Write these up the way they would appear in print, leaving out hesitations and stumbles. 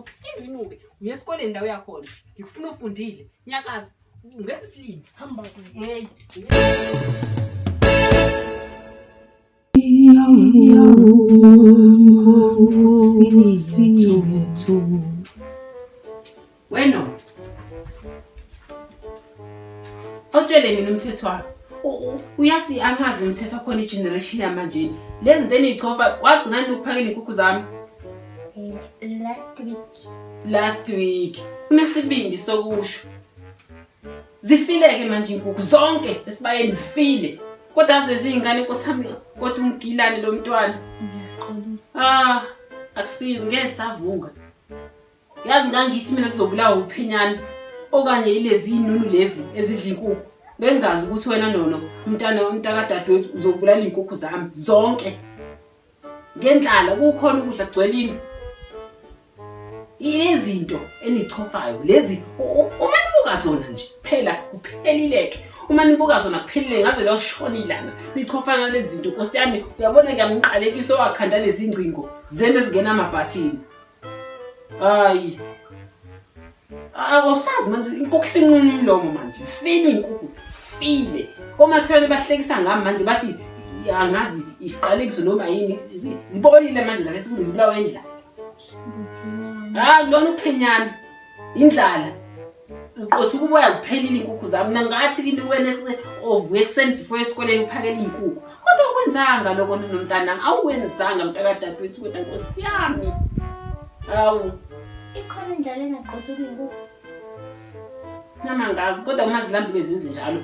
Uphinde uyinuke. Uye esikoleni la uyakhona. Ngikufuna ufundile. Nyakaza. Ungenza isilima. Hamba kuye. Hey. Wena. Awutshele nini umthetho wakho? Uyazi angazi umthetho wakhona igeneration yamanje. Lezi zinto eniyichofa wagcina nini ukuphakela iy'nkukhu zami? Last week. Last week. Unesibindi sokusho. Zifile-ke manje iy'nkukhu zonke esibayeni zifile. Kodwa azi lezi iy'ngane nkosi yami kodwa umgilane lo mntwana. Ngiyaxolisa. Ah, akusizi ngeke savuka. Yazi ngangithi mina sizobulawa uphenyane okanye yilezi inunu lezi ezidla inkukhu. Bengazi ukuthi wena nono umntana umntakadadewethu uzobulala iy'nkukhu zami zonke. Ngendlala kukhona ukudla kugcwele indlu. Izinto enichofayo lezi uma nibuka zona nje phela kuphelile-ke. Uma nibuka zona kuphelile ngaze lwashona ilanga. Nichofana lezi zinto Nkosi yami uyabona ngiyamqalekisa owakhanda lezi ngcingo zenu ezingena amabhathini. Hayi. Awusazi manje inkukhu isinquma umlomo manje. Zifile iy'nkukhu zifile. Omakhelwane bahlekisa ngami manje bathi angazi isiqalekiso noma yini. Zibolile manje la bese zibulawa indlala. Hayi lona uphenyana. Indlala. Ziqotha uboya ziphelile iy'nkukhu zami. Mina ngathi into wena ovuka ekuseni before esikoleni uphakela iy'nkukhu. Kodwa awukwenzanga lokho nomntanami. Awukwenzanga mntakadadewethu kodwa Nkosi yami. Hawu. Ikhona indlela engaqotha kuyinkuku. Nami angazi kodwa uma zilambile zenze njalo.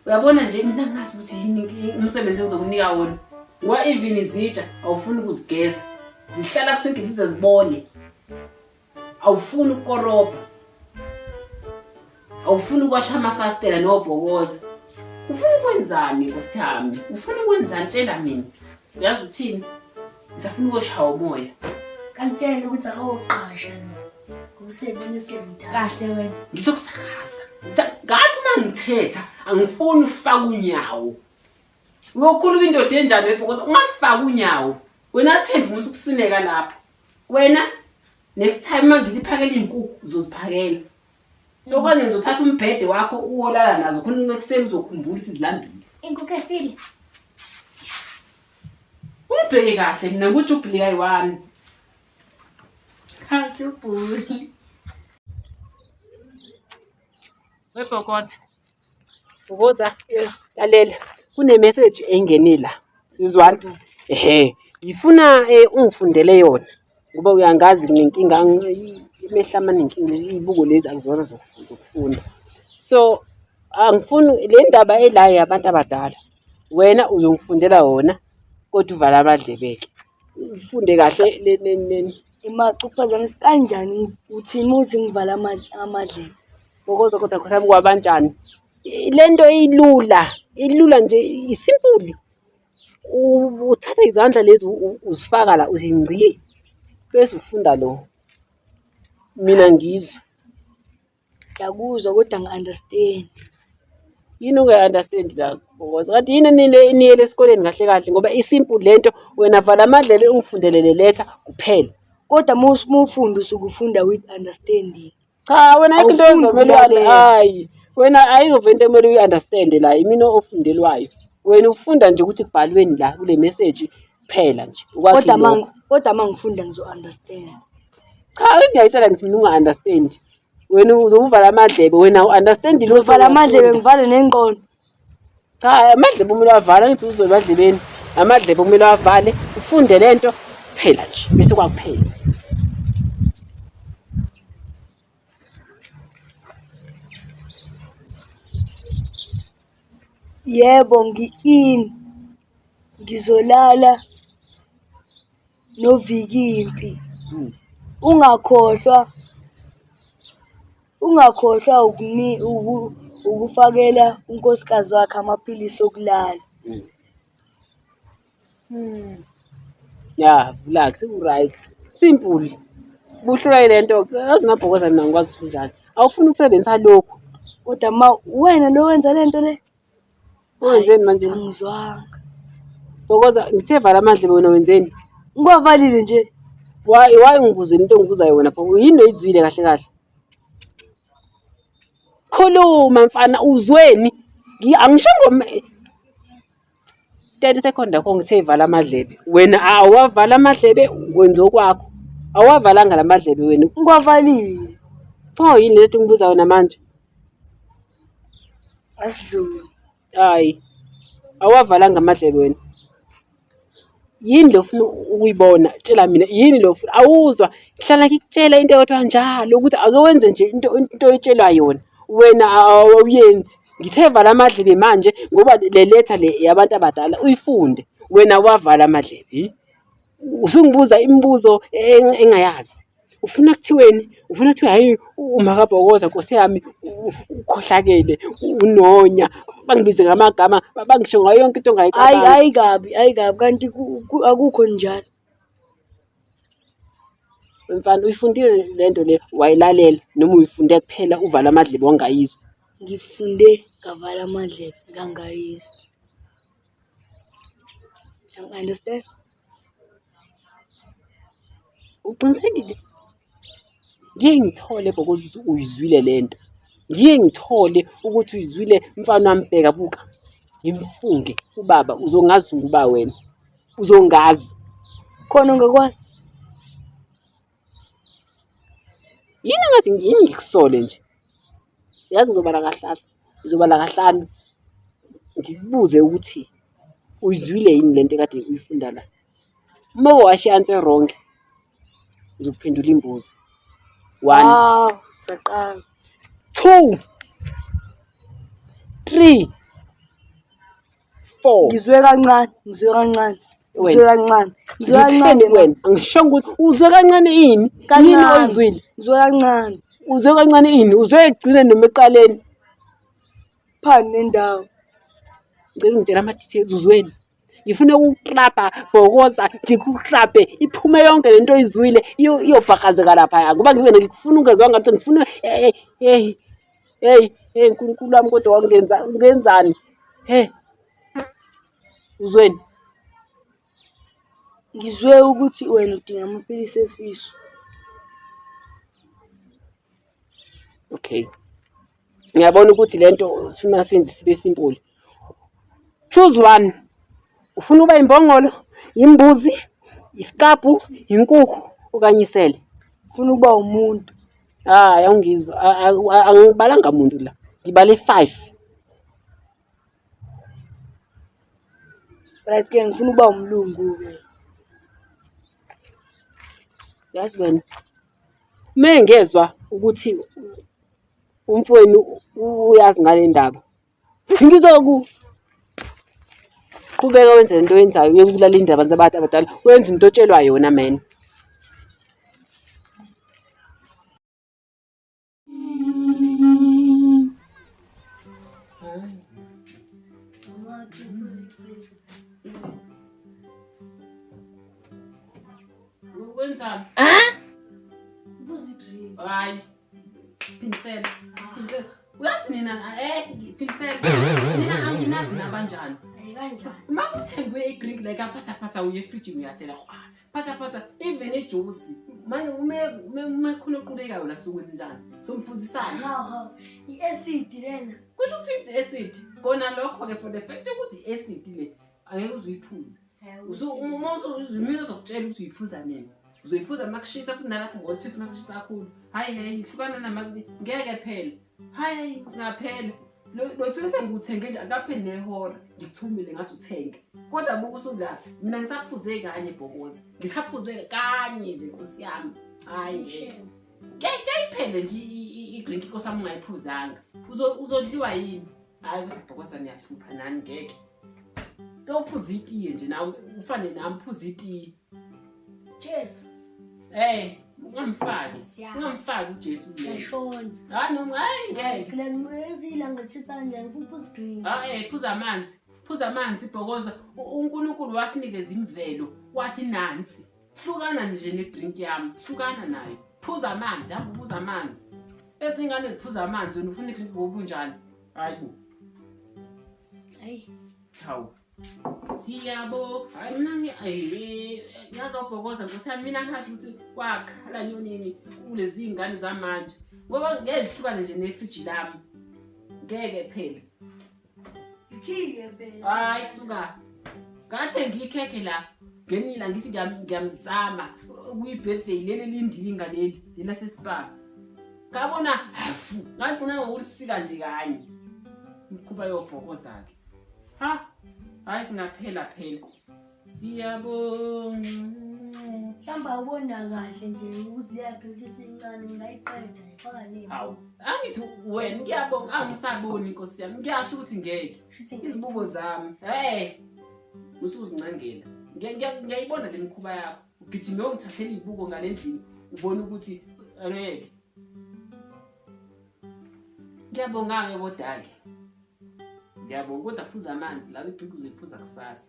Uyabona nje mina ngazi ukuthi yini umsebenzi engizokunika wona. Ngoba even izitsha awufuni ukuzigeza. Zihlala kusinki zize zibone. Awufuni ukukorobha. Awufuni ukwasha amafasitela nobhokoza. Ufuna ukwenzani Nkosi yami? Ufuna ukwenzani tshela mina. Uyazi uthini? Ngisafuna ukuyoshaya umoya. Kangitshele ukuthi akawuqasha lo. Usebona semdala. Kahle wena. Ngizokusakaza. Ngathi uma ngithetha angifuni ufaka unyawo. Uyokhuluma indoda enjani webhokoza ungafaki unyawo. Wena Thembi musa ukusineka lapho. Wena next time uma ngithi phakela iy'nkukhu uzoziphakela. Okanye ngizothatha umbhede wakho uwolala nazo khona ekuseni uzokhumbula ukuthi zilambile. Inkukhu efile. Ungibheke kahle mina ngujubhili kayi-one. Hajubhuli. Webhokoza. Bhokoza, lalela. Kune-message engenile la. Sizwana? Ehhe. Ngifuna ungifundele yona ngoba uyangazi nginenkinga imehla amaningi iy'buko lezi akuzona zokufunda. So angifuni le ndaba ela yabantu abadala. Wena uzongifundela wona kodwa uvale amadlebe-ke. Ufunde kahle le le le. Imaxa uphazamisa kanjani uthini uthi ngivala amadlebe? Bhokoza kodwa Nkosi yami kwabanjani? Le nto ilula, ilula nje isimpuli. Uthatha izandla lezi uzifaka la uthi ngci bese ufunda lo. Mina ngizwe. Ngiyakuzwa kodwa angi-understand. Yini ungayi-understand la Bhokoza? Kanti yini eniyele esikoleni kahle kahle ngoba isimple lento wena vala amadlebe ungifundele le letha kuphela. Kodwa uma ufunda usuke ufunda with understanding. Cha wena ayikho into Awufundi ezomele ukulalela. hayi wena ayikho into emele uyi-understand la imina ofundelwayo. Wena ufunda nje ukuthi kubhalweni la kule message kuphela nje ukwakhe Kodwa lokho. kodwa uma ngifunda ngizo-understand. Cha ngiyayitshela ngithi mina unga-understand. Wena uzovuvala amadlebe wena u-understand lutho. Ngizovala amadlebe uyafunda. ngivale nengqondo. Cha amadlebe kumele awavale angithi uzwe emadlebeni. Amadlebe kumele awavale ufunde lento kuphela nje bese kwakuphela. Yebo ngi-in. Ngizolala noVikimpi. Ungakhohlwa ungakhohlwa ukufakela unkosikazi wakhe amaphilisi okulala. Ya, vula seku-right. Simple. Buhlula le nto yazi ngabhokoza mina ngikwazi ukuthi unjani. Awufuni ukusebenzisa lokhu. Kodwa ma wena lo wenza le nto le? Wenzeni manje? Angizwanga. Bhokoza ngithe vala amadlebe wena wenzeni? Ngiwavalile nje. Why ungibuzela into engibuzayo wena pho? Yini oyizwile kahle kahle? Khuluma mfana, uzweni? Angisho ngo 30 second akho ngithe vala amadlebe. Wena awavala amadlebe, wenza okwakho. Awavalanga la madlebe wena. Ngiwavalile. Pho yini lento engibuza wena manje? Asidluli. Hayi. Awavalanga amadlebe wena. Yini le ofuna ukuyibona? Tshela mina yini le ofuna? Awuzwa, ngihlala ngikutshela into eyodwa njalo ukuthi ake wenze nje into oyitshelwa yona. Wena awuyenzi. Ngithe vala amadlebe manje ngoba le letha le yabantu abadala uyifunde. Wena wavala amadlebe. Usungibuza imibuzo engayazi. Ufuna kuthiweni? Ufuna kuthiwe hhayi umakabhokoza nkosi yami ukhohlakele, unonya, bangibize ngamagama, bangisho ngayo yonke into Hayi ongayicabanga. hayi kabi, hayi kabi kanti akukho njalo. Mfana uyifundile le nto le wayilalela noma uyifunde kuphela uvala amadlebe wangayizwa? Ngifunde ngavala amadlebe ngangayizwa. You understand? Uqinisekile? Ngiye ngithole bhokoza ukuthi uyizwile le nto. Ngiye ngithole ukuthi uyizwile mfana wami, bheka buka. Ngimfunge ubaba uzongazi ukuba wena. Uzongazi. Khona ungakwazi. Yini engathi yini ngikusole nje? Yazi ngizobala kahlanu, ngizobala kahlanu. Ngikubuze ukuthi uyizwile yini lento ekade uyifunda la? Uma washo i-answer wrong, ngizokuphendula imbuzi. 1, Ah, usaqala. 2, 3, 4. Ngizwe kancane, ngizwe kancane. Ngizwe Wena. kancane. Ngizwe Ngitheni kancane. kuwena? Angishongo ukuthi uzwe kancane ini? Yini Kancane. oyizwile? Ngizwe kancane. Uzwe kancane ini? Uzwe ekugcineni noma ekuqaleni? Phani nendawo. Ngicela ungitshele ama-details uzweni. Ngifuna ukuklabha bhokoza, ngikuklabhe iphume yonke lento oyizwile iyobhakazeka laphaya ngoba ngibe ngikufuna ungezwa ngathi ngifuna hey hey hey hey Nkulunkulu wami kodwa wangenza ungenzani? Hey. Uzweni? Ngizwe ukuthi wena udinga amaphilisi esisu. Okay. Ngiyabona ukuthi lento sifuna senze sibe simple. Choose one. Ufuna ukuba imbongolo, imbuzi, isikabhu, inkukhu okanye isele. Ufuna ukuba umuntu. Hayi awungizwa, angibalanga muntu la. Ngibale 5. Right ke ngifuna ukuba umlungu ke. Yazi wena. Mengezwa ukuthi umfowenu uyazi ngale ndaba. Ngizoku qhubeka wenze lento oyenzayo, uyeke ukulala indaba zabantu abadala, wenze into otshelwa yona man. Wenzani? Uphuza i-drink. Hayi. Phindisela. Phindisela. Uyazi nina phindisela. Nina anginazi nabanjani. Hayi kanjani? Uma kuthengwe i-drink like aphathaphatha uye efrijini uyathela. Phathaphatha even ijuice. Manje ume khona oqulekayo la sokwenza njani? Somphuzisana. Hawu hawu. I-acid lena. Kusho ukuthi i-acid. Kona lokho ke for the fact ukuthi i-acid le angeke uze uyiphuze. Uma mina uzokutshela ukuthi uyiphuza nini. Uzoyiphuza uma kushisa futhi nalapho ngo-two uma kushisa kakhulu. Hhayi hhayi hlukana nama ngeke phela. Hhayi singaphela. Lo thulisa ngiwuthenge nje akapheli nehora. Ngikuthumile ngathi uthenge. Kodwa buka usula mina ngisaphuze kanye bhokoza. Ngisaphuze kanye nje nkosi yami. Hhayi ngeke. Ngeke iphele nje i-drink inkosi yami ungayiphuzanga. Uzodliwa yini? Hhayi kodwa bhokoza niyahlupha nani ngeke. Tophuza itiye nje nawe ufane nami phuza itiye. Jesu. Hey, ungamfaki. Ungamfaki uJesu kule. Siyashona. Hayi noma hayi ngeke. Phela ngiyezi ilanga lishisa kanjani ngifuna uphuza i-drink. Ah phuza amanzi. Phuza amanzi bhokoza. uNkulunkulu wasinikeza imvelo wathi nansi. Hlukana nje ne-drink yami. Hlukana nayo. Phuza amanzi, hamba uphuza amanzi. Ezingane ziphuza amanzi wena ufuna i-drink ngoba unjani? Hayi bo. Hayi. Hawu. Siyabo, hayi mina ngiyazobhokoza nkosi yami, mina ngazi ukuthi kwakhala nyonini kulezi ngane zamanje. Ngoba ngeke zihlukane nje nefriji lami. Ngeke phela. Ikhiye phela. Hayi suka. Ngathe ngiyikhekhe la. Ngenila ngithi ngiyamzama kuyi-birthday leli lindinga leli lelasespa. Ngabona hafu ngagcina ngokulisika nje kanye. Imikhuba yobhokoza-ke. Ha, hayi singaphela phela. Siyabonga. Mhlawumbe awubona kahle nje ukuthi leya drink isincane ngingayiqeda ifaka nini. Hawu, angithi wena ngiyabonga angisaboni nkosi yami. Ngiyasho ukuthi ngeke. Shuthi Izibuko zami. Hey. Usuzincengela. Ngiyayibona le mikhuba yakho. Ugijime ungithathela izibuko ngale ndlini ubone ukuthi angeke. Ngiyabonga-ke kodwa-ke. Ngiyabonga kodwa phuza amanzi la idrink uzoyiphuza kusasa.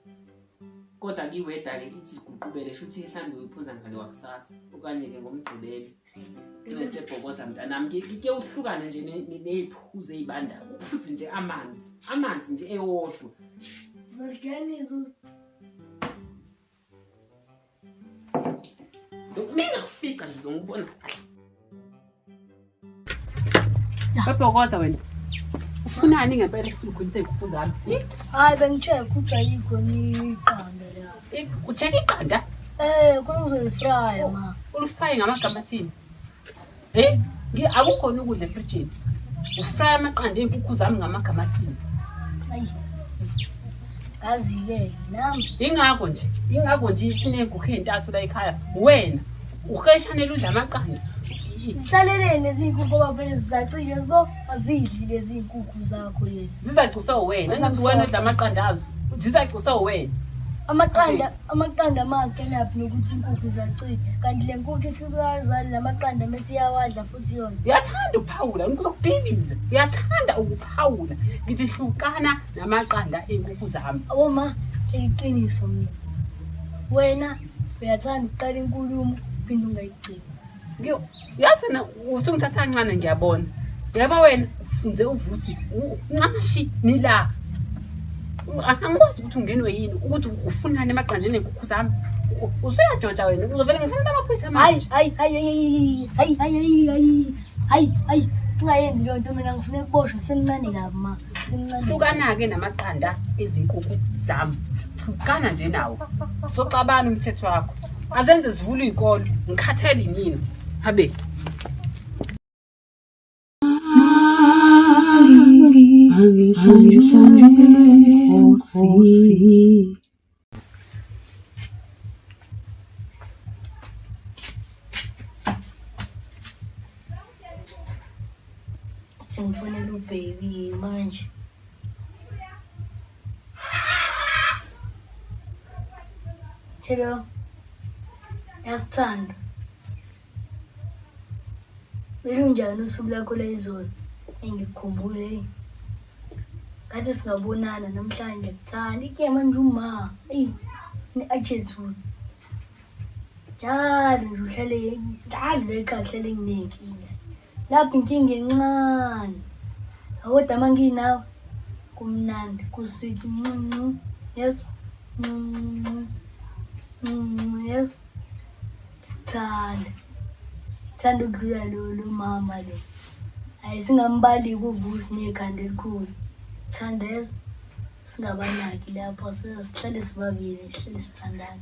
Kodwa kiweda-ke ithi guqubele shuthi mhlawumbe uyiphuza ngale wakusasa okanye-ke ngomgqibelo. Sebhokoza mntanami, ke uhlukane nje ney'phuzo ey'bandayo, uphuze nje amanzi, amanzi nje ewodwa. Mina kufica nje uzongibona kahle. Babhokoza wena. Ufunani ngempela usukhulise iy'nkukhu zami? Hayi bengi-check ukuthi ayikho iqanda la. U-check iqanda? Khona ngizolifraya ma. Ulifraye ngamagama athini? Akukhona ukudla efrijini. Ufraya amaqanda ey'nkukhu zami ngamagama athini? Ayi. Ngazi-ke nami. Ingakho nje siney'nkukhu ey'ntathu la ekhaya. Wena uheshanele udla amaqanda. Zihlaleleni lezi iy'nkukhu ngoba phela zizacile zibo azidli lezi iy'nkukhu zakho lezi. Zizacuswa wena, engathi wena udla amaqanda azo. Zizacuswa wena. Amaqanda mankenaphi nokuthi inkukhu zacile. Kanti le nkukhu ihlukaza lamaqanda mase iyawadla futhi yona. Uyathanda ukuphawula, ngikuzokubhibiza. Uyathanda ukuphawula. Ngithi hlukana namaqanda ey'nkukhu zami. Abo ma, tshela iqiniso mina. Wena uyathanda ukuqala inkulumo uphinde ungayigcini. Yazi wena usungithatha kancane ngiyabona. Yabo wena ufunze uvusi uncamashi nila. Angikwazi ukuthi ungenwe yini ukuthi ufunani emaqandeni enkukhu zami. Usuyajoja wena uzovele ngifuna amaphoyisa manje. Hayi hayi hayi hayi hayi hayi hayi ungayenzi leyo nto mina ngifuna ukuboshwa semncane kabi ma. Semncane. Hlukana-ke namaqanda ezinkukhu zami. Hlukana nje nawo. Soxabana umthetho wakho. Azenze zivule iy'kolo. Ngikhathele yini? Habe. Ngifonela ubaby manje. Hello. Yasithanda. Belunjani usuku lakho lwayizolo? Engikukhumbule. Ngathi singabonana namhlanje ngiyakuthanda. Ike manje uma. Eyi, ne-attitude. Njalo nje uhlale njalo la ekhaya kuhlale nginenkinga. Lapho inkinga encane. Kodwa uma nginawe kumnandi, kusweet ncu yezwa? Ncu ncu yezwa? Thanda. Thanda ukudlula lo mama lo. Hayi singambali kuvusi nekhanda elikhulu. Thanda yezwa? Singabanaki lapho sihlale sibabili, sihlale sithandana.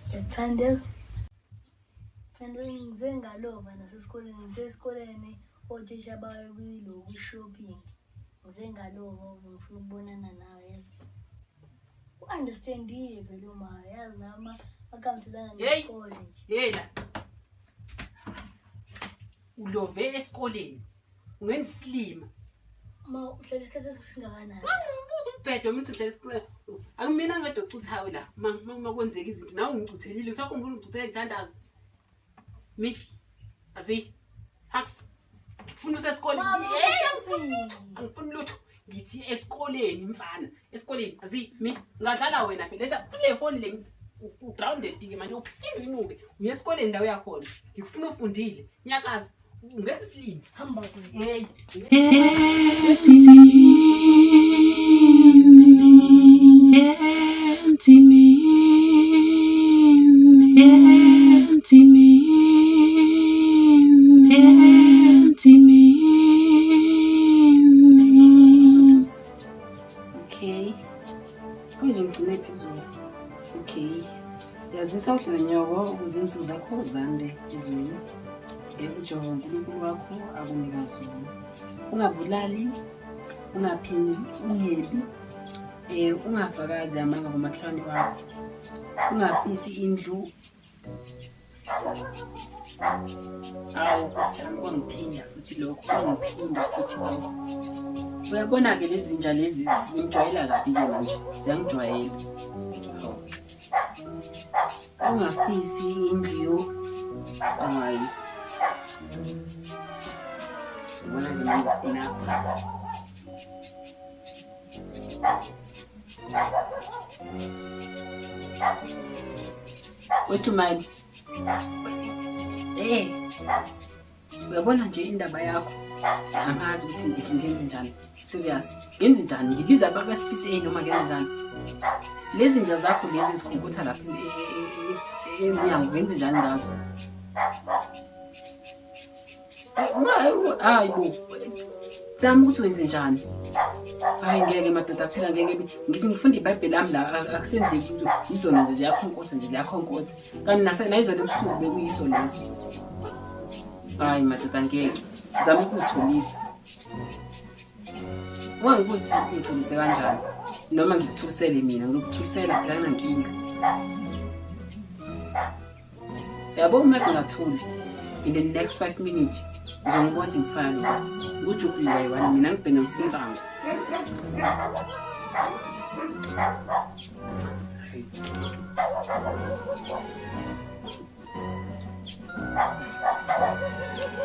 Ngiyakuthanda yezwa? Ngize ngalova nasesikoleni, ngisesikoleni othisha bayo kuyilokhu shopping. Ngize ngalova ngifuna ukubonana nawe yezwa. U-understandile phela uma yazi nama akuhambiselana nesikole nje. Yela. Ulove esikoleni. Ungenza isilima. Ma uhlala isikhathi esingakanani? Ngibuza umbhedo mina uthi uhlala isikhathi. Angimina ngedwa ocuthayo la. Ma kwenzeka izinto nawe ungicuthelile. Usakhumbula ungicuthele ngithandaza. Mi. Azi. Haks. Ufuna usesikoleni. Hey, angifuni lutho. Angifuni lutho. Ngithi esikoleni mfana. Esikoleni azi mi ngadlala wena phela. Letha kule phone le ugrounded ke manje uphinde uyinuke. Uye esikoleni ndawo yakhona. Ngifuna ufundile. Nyakaza. Ungenza isilima. Hamba kuye. Hey. Ensimini, ensimini, ensimini. Okay. Konje ngigcine phezulu. Okay. Yazisa uhlelo nyoko ukuze insuku zakho zande ezweni. UJehova uNkulunkulu wakho akunika zona. Ungabulali, ungaphingi, ungebi, ungafakazi amanga ngomakhelwane wakho. Ungafisi indlu. Awu Nkosi yami, kwangiphinda futhi lokho, kwangiphinda futhi lokho. Uyabona-ke lezi zinja lezi zingijwayela kabi-ke manje, ziyangijwayela. Hawu. Ungafisi indlu yo. Hayi. Ubona-ke manje it's enough. Wethu mali. Eh. Uyabona nje indaba yakho. Angazi ukuthi ngithi ngenze njani. Serious. Ngenze njani? Ngibiza abaka SPCA noma ngenze njani? Lezi nja zakho lezi ezikhunkutha lapha emnyango ngenze njani ngazo? Hayi bo. Zama ukuthi wenze njani. Hayi ngeke madoda phela ngeke ngithi ngifunda iBhayibheli lami la akusenzeki ukuthi izona nje ziyakhonkotha nje ziyakhonkotha. Kanti nase nayizona ebusuku bekuyiso leso. Hayi madoda ngeke. Zama ukuthulisa. Ungangibuzi ukuthi ngithulise kanjani. Noma ngikuthulisele mina, ngikuthulisela phela anginankinga. Yabo uma singathuli in the next 5 minutes uzongibona ukuthi ngifana nobani. Ngujubhile ayi-one mina ngibhena ngisinsangu.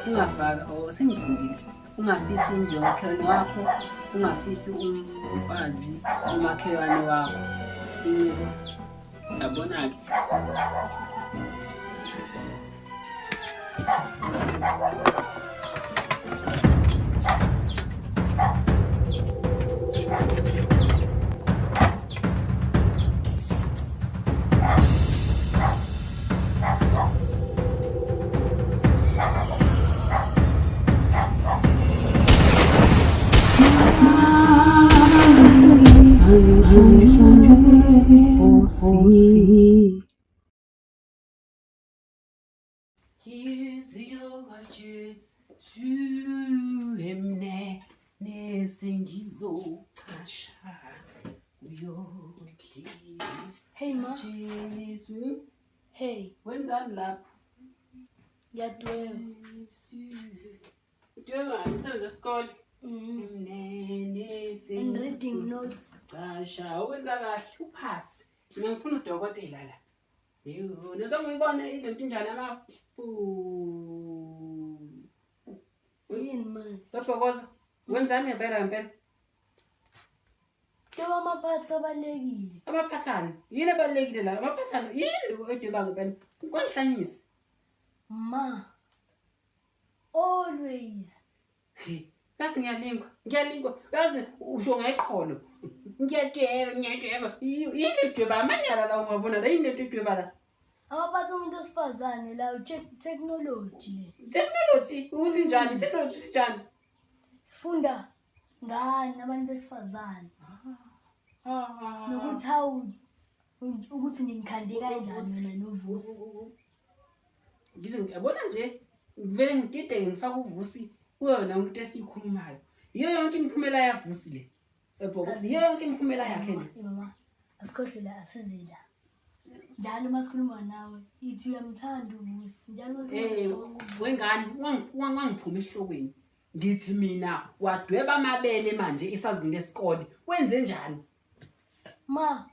Ungafaka, oh sengifundile. Ungafisi indlu yomakhelwane wakho, ungafisi umfazi umakhelwane wakho. Incebo. Yabona-ke. Hey ma. Hey. Wenzani lapho? Ngiyadweba. Udweba umsebenzi wesikole. And reading notes. Casha, uwenza kahle uphasi. Mina ngifuna udokotela la. Yebo, neza ngiyibone into njani amafu. Yini manje? Tophokoza. Wenzani ngempela ngempela? Dweba amaphathi abalulekile. Amaphathani. Yini ebalulekile la? Amaphathani yini oyidweba ngempela? Kwangihlanyisa. Ma. Always. Yazi ngiyalingwa, ngiyalingwa. Yazi usho ngayiqholo. Ngiyadweba, ngiyadweba. Yini edweba amanyala la ungabona la yini edweba la? Amaphathi omuntu osifazane la technology le. Technology ukuthi njani? Technology sinjani? Sifunda ngani abantu besifazane? Nokuthi how ukuthi ningikhande kanjani wena noVusi. Ngize ngiyabona nje ngivele ngidideke ngifaka uVusi kuyona umuntu esiyikhulumayo. Yiyo yonke imiphumela yaVusi le. Ebhokisi yiyo yonke imiphumela yakhe le. Mama, asikhohlwe la asizila. Njalo uma sikhuluma nawe ithi uyamthanda uVusi. Njalo wengane wangiphuma esihlokweni. Ngithi mina wadweba amabele manje isazini lesikole. Wenze njani? Ma,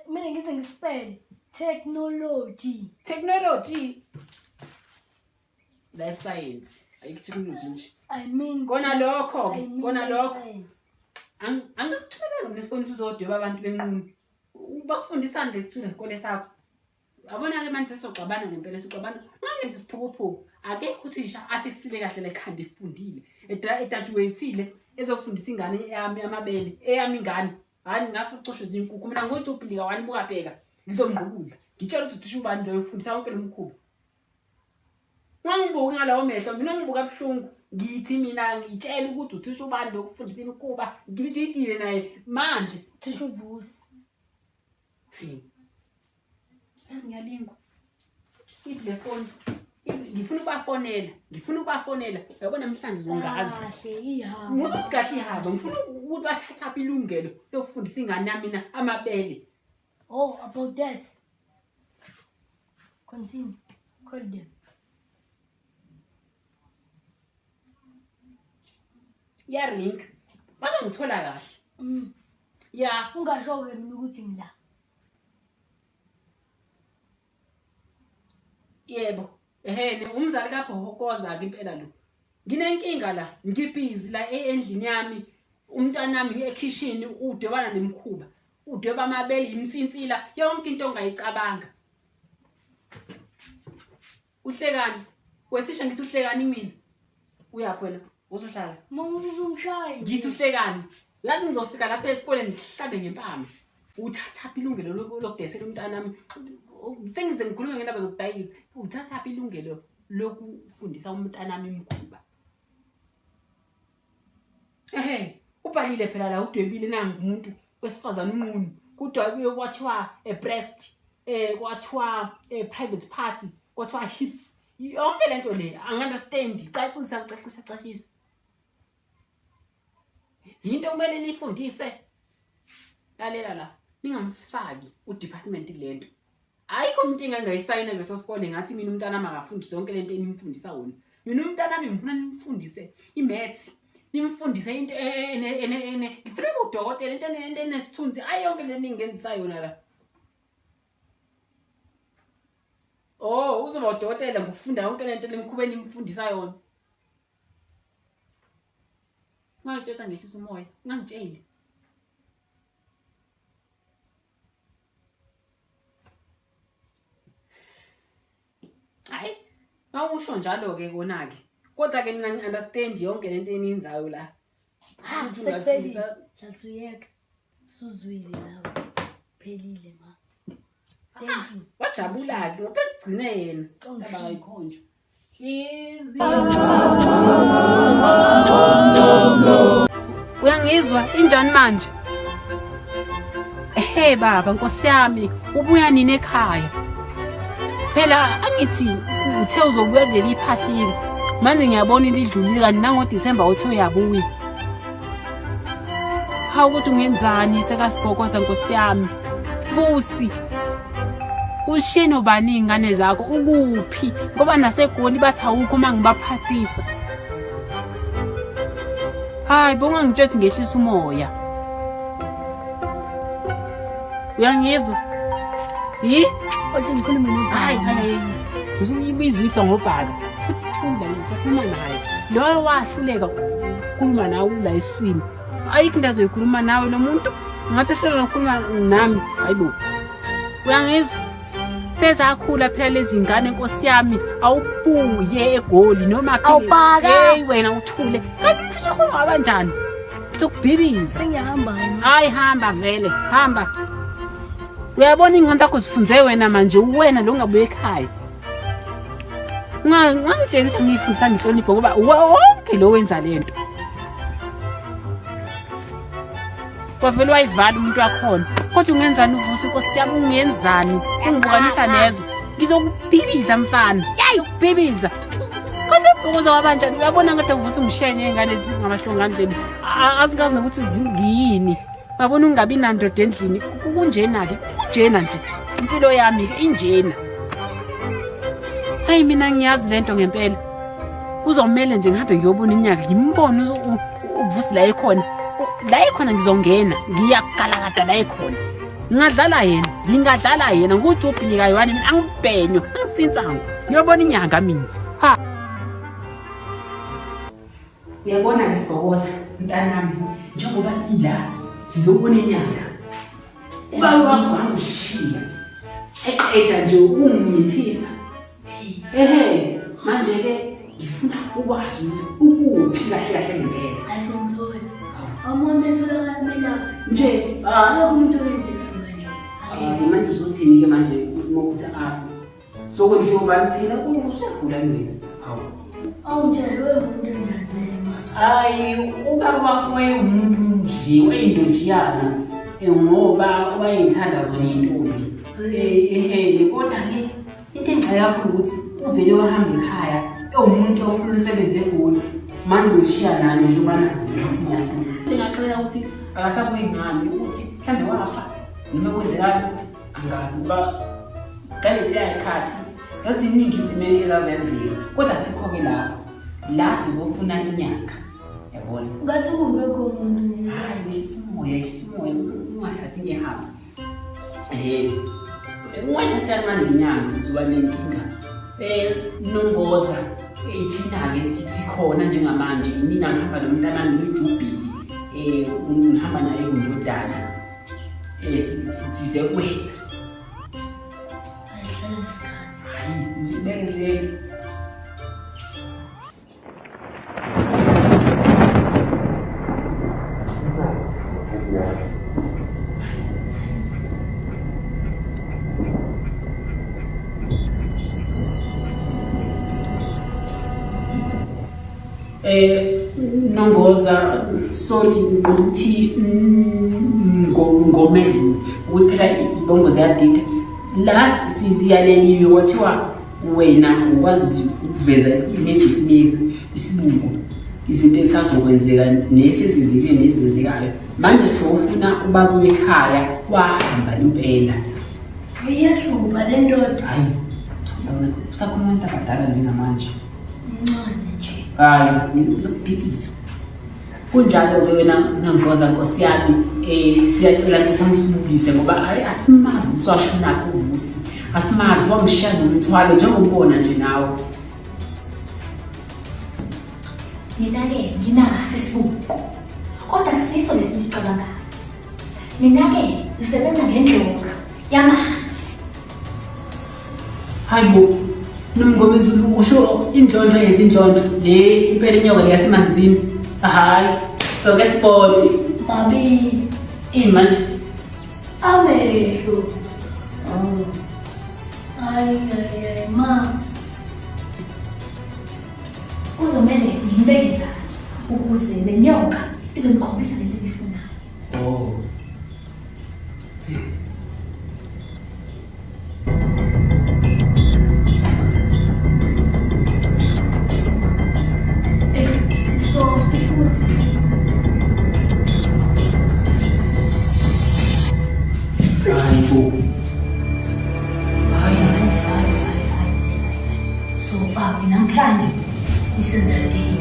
mina ngize ngispele technology. Technology. Life science. Ayikho technology nje. I mean kona lokho ke, kona lokho. Angikuthumelanga mina esikoleni uzodweba abantu benqunu. Bakufundisani le kuthule isikole sakho? Yabona ke manje sesixabana ngempela sixabana. Ungangenzi isiphukuphuku. Akekho uthisha athi sile kahle lekhanda ifundile. Egraduateile ezofundisa ingane yami amabele, eyami ingane. Hayi ngafa ucosho izinkukhu mina ngojubhilika wani buka bheka ngizomngqubuza. Ngitshela ukuthi uthisha ubani loyo ufundisa wonke lo mkhuba. Ungangibuki ngalawo mehlo mina ngibuka buhlungu. Ngithi mina ngitshela ukuthi uthisha ubani lo ufundisa imikhuba ngididile naye manje. Thisha uVusi. Yazi ngiyalingwa. Iphi le foni? Ngifuna ukubafonela, ngifuna ukubafonela. Yabo namhlanje uzongazi. Kahle ihaba. Musa ukuthi kahle ihaba. Ngifuna ukuthi bathathaphi ilungelo lokufundisa ingane yami mina amabele. Oh, about that. Continue. Call them. Iyaringa. Bazongithola kahle. Ya. Ungasho-ke mina ukuthi ngila. Yebo. Ehene umzali kaBhokoza-ke impela lo. Nginenkinga la, ngibhizi la endlini yami. Umntanami ekhishini udwebana nemikhuba. Udweba amabele, imsinsila, yonke into ongayicabanga. Uhlekani? Wethisha ngithi uhlekani mina. Uyaphi wena? Uzohlala. Mama uzongishaya. Ngithi uhlekani? Lathi ngizofika lapha esikoleni ngihlabe ngempama. Uthathaphi ilungelo lokudayisela umntanami? Sengize ngikhulume ngendaba zokudayisa. Uthathaphi ilungelo lokufundisa umntanami imikhuba? Ehe, ubhalile phela la udwebile nangu umuntu wesifazane unqunu. Kudwebiwe kwathiwa a breast, kwathiwa a private party, kwathiwa hips. Yonke lento le angi-understand. Cacisa, cacisa, cacisa. Yinto okumele niyifundise. Lalela la, ningamfaki udepartment lento. Ayikho umuntu engangayisayina kuleso sikole ngathi mina umntanami akafundise yonke lento enimfundisa wona. Mina umntanami ngifuna nimfundise i-maths, nimfundise into ngifuna ube udokotela, into enesithunzi. Ayi yonke le ningenzisa yona la. Oh, uzoba udokotela ngokufunda yonke lento lemkhuba enimfundisa yona. Ungangitshela ngehlisa umoya, ungangitsheli. Hayi, mawusho njalo-ke kona-ke. Kodwa-ke mina ngi-understand yonke lento eniyenzayo la. Ha, Ukuthi sekuphelile. ungafundisa- Sathi uyeka. Suzwile nawe. Phelile ma. Thank you. Wajabula-ke ngoba ekugcine yena. Oh, Ndaba shit. ayikhonjwa. Hlezi. Uyangizwa injani manje? Ehe baba Nkosi yami, ubuya nini ekhaya? Phela angithi uthe uzobuya kuleli phasika. Manje ngiyabona lidlulile kanti nangoDisemba uthe uyabuya. Hawu ukuthi ungenzani sekasibhokoza Nkosi yami. Fusi. Ushiye nobani iy'ngane zakho ukuphi? Ngoba naseGoli bathi awukho uma ngibaphathisa. Hayi bo ungangitshethi ngehlisa umoya. Uyangizwa? Yi? Othi ngikhulume nobaba. Hayi hayi. Usuyibiza uyihlo ngobhaka. Futhi thula ngisakhuluma naye. Loyo wahluleka ukukhuluma nawe ula eswini. Ayikho into azoyikhuluma nawe lo muntu. Ngathi ehluleka ukukhuluma nami. Hayibo. Uyangizwa? Sezakhula phela lezi ngane Nkosi yami, awubuye eGoli noma phela- Awubhaka. Hey wena uthule. Kanti umthetho khona wabanjani? Sokubhibiza. Sengiyahamba ma. Hayi hamba vele, hamba. Uyabona iy'ngane zakho zifunze wena manje, uwena lo ongabuya ekhaya. Ungangitsheli ukuthi angiyifundisanga inhlonipho ngoba wonke lo wenza le nto. Kwavele wayivala umuntu wakhona. Kodwa ungenzani uVusi Nkosi yami, ungenzani? Ungibukanisa nezwe. Ngizokubhibiza mfana. Ngizokubhibiza. Kodwa ubhokoza wabanjani? Uyabona ngathi uVusi ungishiya ney'ngane zingamahlongandlebe. Azingazi nokuthi zingiyini. Uyabona ungabi nandoda endlini. Kunjena-ke, kunjena nje. Impilo yami-ke injena. Hayi mina ngiyazi lento ngempela. Kuzomele nje ngihambe ngiyobona inyanga ngimbone uVusi la ekhona. La ekhona ngizongena, ngiyagalakada la ekhona. Ngingadlala yena, ngingadlala yena ngujubhili kaYohane mina angibhenywa, angisinsangu. Ngiyobona inyanga mina. Ha. Uyabona ke Sibhokoza, mntanami, njengoba sila sizobona inyanga. Ubaba wakho wangishiya. Eqeda nje ukungimithisa. Ehe, manje ke ngifuna ukwazi ukuthi ukuphi kahle kahle ngempela. Ayisongithola. Awumama etholakala kumele afe. Nje, ah, Akekho umuntu oyendela manje. hayi manje uzothini-ke manje uma uthi afe? Sokondliwa ubani thina? Usuyagula yini wena? Hawu. Awungitshele wena umuntu onjani vele manje. Hayi, ubaba wakho wayewumuntu nje, wayeyindojiyana ngoba wayeyithanda zona iy'ntombi. Ehhe, kodwa-ke into engixake kakhulu ukuthi uvele wahamba ekhaya ewumuntu ofuna umsebenzi eGoli. Manje ungishiya nani njengoba nazi ukuthi ngiyahluleka. Into engaxaka ukuthi akasabuyi ngani, ukuthi mhlawumbe wafa noma kwenzekani angazi ngoba ngaleziya y'khathi zaziningi izimo ezazenzeka, kodwa asikho-ke lapho. La sizofuna inyanga, yabona. Ngathi kungekho umuntu nje. Hayi, wehlisa umoya, yehlisa umoya, ungathathi ngehamba. Ungathathi kancane ngenyanga uzoba nenkinga. Nongoza, thina-ke sikhona njengamanje, mina ngihamba nomntanami noJubhili, ngihamba naye kundodana. Size kuwena. Ayihlale nesikhathi. Hayi, ngibekezele. Nongoza, sorry ngokuthi ngomezulu ukuthi phela ibongo ziyadida la siziyaleliwe kwathiwa wena ukwazi ukuveza i-magic mirror, isibuko, izinto ezisazokwenzeka nesezenzekile nezenzekayo. Manje sofuna ubaba wekhaya wahamba impela. Iyahlupha le ndoda. Hayi, usakhuluma abantu abadala njengamanje. Ncane nje. Hayi, ngizokubhibhisa. Kunjalo-ke wena Nongoza Nkosi yami, siyacela ukuthi usibukise ngoba hayi asimazi ukuthi washonaphi uVusi. Asimazi, wangishiya nomthwalo njengobona nje nawe. Mina-ke nginaso isibuko, kodwa akusiso lesi nisicabangayo. Mina-ke ngisebenza ngendlonga yamanzi. Hayi bo, Nomngomezulu usho indlondlo yezindlondlo le impela inyoka le yasemanzini. Hayi, soke sibone. Mabili. Ini manje? Amehlo. Oh. Hayi hayi hayi ma. Kuzomele ngimbeke izandla ukuze le nyoka izonikhombisa lento ebifunayo. Oh. Sisoft futhi. Hayi bo. Hayi hayi hayi hayi. Sofa ke namhlanje this is the day.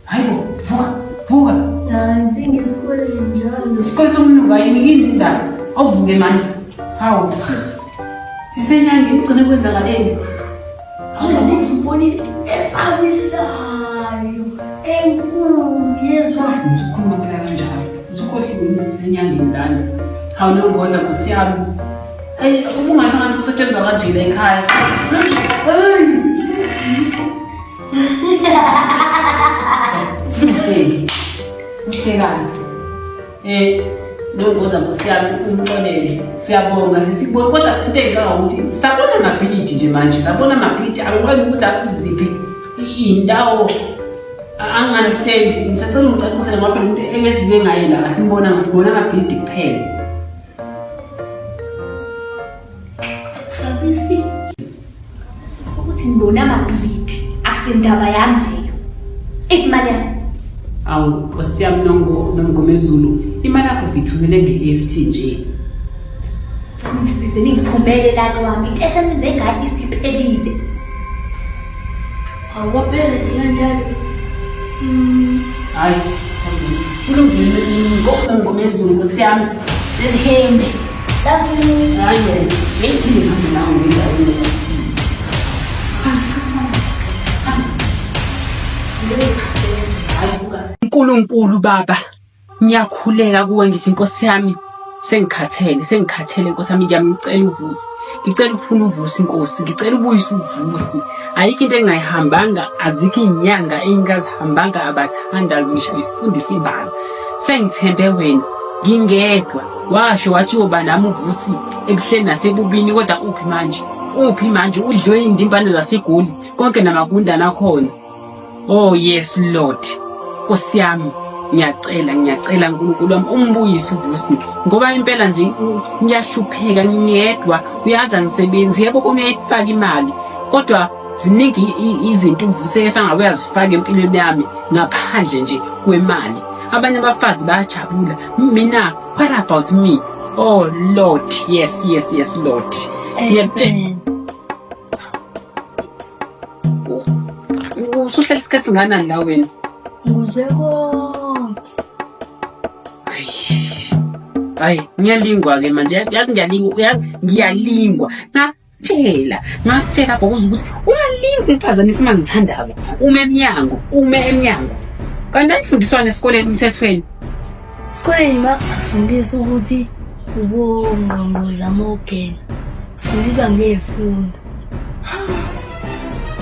Hayi bo, vuka, vuka. Nansi ngesikoleni njalo. Isikole somlungu ayini indaba. Awuvuke manje. Hawu. Sisenyangeni ugcine kwenzakaleni. Hawu ngibonile esabisayo enkulu yezwa. Ngizokhuluma phela kanjalo. Usukhohliwe sisenyangeni lana. Hawu Nongoza Nkosi yami. Eyi ubungasho ngathi kusetshenzwa kanje la ekhaya. Hey. Uhlekani? Nongoza Nkosi yami umxolele. Siyabonga sisikubona kodwa into engicabanga ukuthi sabona amabhilidi nje manje, sabona amabhilidi angikwazi ukuthi akuziphi iy'ndawo angi-understand. Ngisacela ungicacisele ngoba phela umuntu ebesize ngaye la asimbonanga, sibona amabhilidi kuphela. Sabisi ukuthi ngibona amabhilidi akusindaba yami leyo. Imali yami. Awu Nkosi yami Nomngomezulu, imali yakho siyithumele nge-EFT nje. Ngisize. Nize ningiphumele lana wami. Into esenenze ngayo isiphelile. Awuwaphela nje kanjalo. Hayi, kulungile ngomezulu nkosi yami. Sesihembe. Love you. Hayi wena, ngiphinde ngihambe nawe ngendaweni yokuthi. Hayi suka. Nkulunkulu baba, ngiyakhuleka kuwe ngithi Nkosi yami sengikhathele, sengikhathele Nkosi yami ngiyamcela uVusi. Ngicela ufuna uVusi Nkosi, ngicela ubuyise uVusi. Ayikho into engingayihambanga, azikho iy'nyanga engingazihambanga abathandazi ngisho isifundisa imbala. Sengithembe wena, ngingedwa. Washo wathi uyoba nami uVusi ebuhleni nasebubini kodwa uphi manje? Uphi manje? Udliwe iy'ndimbane zaseGoli konke namagundane akhona. Oh yes Lord. Nkosi yami ngiyacela ngiyacela uNkulunkulu wami umbuyise uVusi ngoba impela nje ngiyahlupheka ngingedwa uyazi angisebenzi yebo kona uyayifaka imali kodwa ziningi izinto uVusi efanga uyazifaka empilweni yami ngaphandle nje kwemali abanye abafazi bayajabula mina what about me oh Lord yes yes yes Lord ngiyakutshela Usuhlala isikhathi singanani la wena? Ngizwe konke. Hayi, ngiyalingwa-ke manje. Yazi ngiyalingwa, yazi ngiyalingwa. Ngakutshela, ngakutshela bhokoza ukuthi ungalingi ungiphazamisa uma ngithandaza. Ume emnyango, ume emnyango. Kanti anifundiswana esikoleni umthethweni. Esikoleni basifundisa ukuthi ubongqongqoza uma ugena. Sifundiswa ngey'fundo.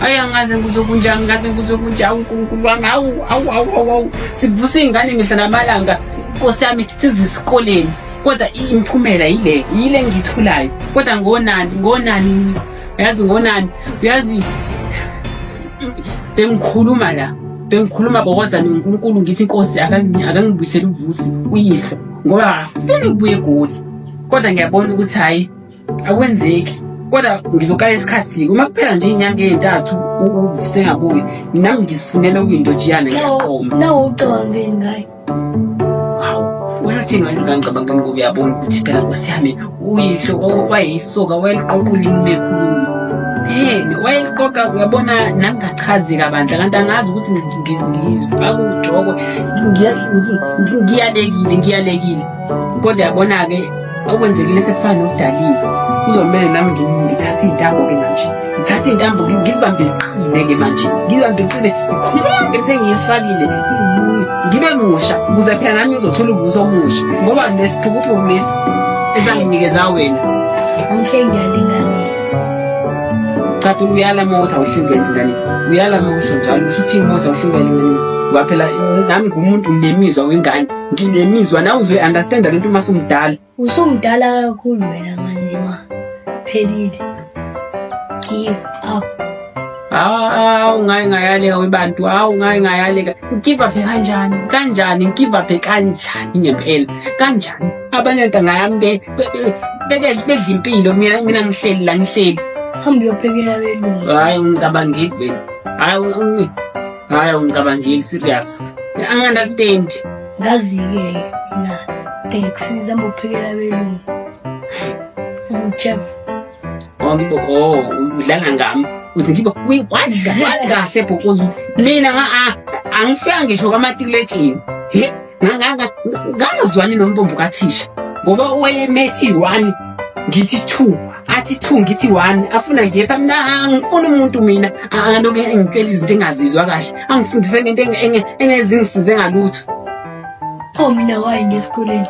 Ayi angaze ngizwe kunjani, ngaze ngizwe kunjani uNkulunkulu wami. Awu awu awu awu awu. Sivusa iy'ngane mihla namalanga. Nkosi yami sizisikoleni. Kodwa imiphumela yile, yile engiyitholayo. Kodwa ngonani, ngonani, uyazi ngonani, uyazi bengikhuluma la bengikhuluma bokozane uNkulunkulu ngithi inkosi akangibuyisele uVusi uyihlo ngoba akafuni ukubuya eGoli kodwa ngiyabona ukuthi hhayi akwenzeki kodwa ngizokala isikhathi uma kuphela nje iy'nyanga ey'ntathu uVusi engabuyi nami ngizifunela okuyintotshiyana ngiyaqoma Nawe ucabangeni ngayo? Hawu, usho ukuthi ngani ngangicabangeni ngoba uyabona ukuthi phela nkosi yami uyihlo wayeyisoka wayeliqoqa ulimi uma ekhuluma. Yena wayeliqoqa uyabona nangingachazi kabandla kanti angazi ukuthi ngizifaka ujoko ngiyalekile ngiyalekile. Kodwa yabona-ke okwenzekile sekufana nokudaliwe. Kuzomele nami ngithathe iy'ntambo-ke manje. Ngithathe iy'ntambo ngizibambe ziqine-ke manje. Ngizibambe ziqine ngikhuluma ngento engiyifakile ngibe musha ukuze phela nami ngizothola uvuso omusha ngoba nesiphukuphuku lesi esanginikeza wena. Angihle ngiyalinganisa. Cha phela uyala uma uthi awuhleli uyalinganisa. Uyala uma usho njalo usho uthini uma uthi awuhleli uyalinganisa. Ngoba phela nami ngumuntu nginemizwa wengane. Nginemizwa nawe uzoyi-understanda lento uma sumdala. Usumdala kakhulu wena manje ma. Phelile. Give up. Hawu ngaye ngayaleka webantu, hawu ngaye ngayaleka. Ngive up kanjani? Kanjani? Ngive up kanjani ngempela? Kanjani? Abanye ntanga yami bedla impilo mina mina ngihleli la ngihleli. Hamba uyophekela abelungu. Hayi ungicabangeli wena. Hayi hayi ungicabangeli serious. Angi-understand. Ngazi-ke mina engikusiza hamba uphekela abelungu. Ungu-chef. Oh ngibo oh udlala ngami. Uthi ngibo wazi wazi kahle bhokoza ukuthi mina nga angifika ngisho kwamatikuletshini. He ngangazwani nombombo kathisha ngoba wayemethi 1 ngithi 2 athi 2 ngithi 1 afuna ngiye pha mina angifuni umuntu mina aloke engitshela izinto engazizwa kahle angifundise ngento engezingisize ngalutho. Oh mina wayi ngesikoleni.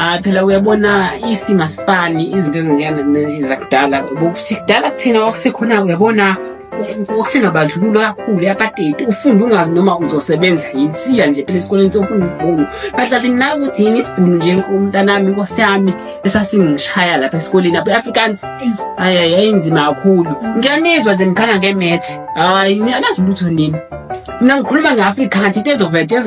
Ah phela uyabona isimo asifani izinto ezingena zakudala kudala kuthina kwakusekhona uyabona kwakusengabandlululo kakhulu yapateti ufunde ungazi noma uzosebenza yini siya nje phela esikoleni sofunda isibhunu kahle kahle mina ukuthi yini isibhunu nje umntanami inkosi yami esasingishaya lapha esikoleni lapha e-Afrikaans hayi hayi yayinzima kakhulu ngiyanizwa nje ngikhala ngemethi hayi anazi lutho nini mina ngikhuluma nge-Afrikaans into ezovete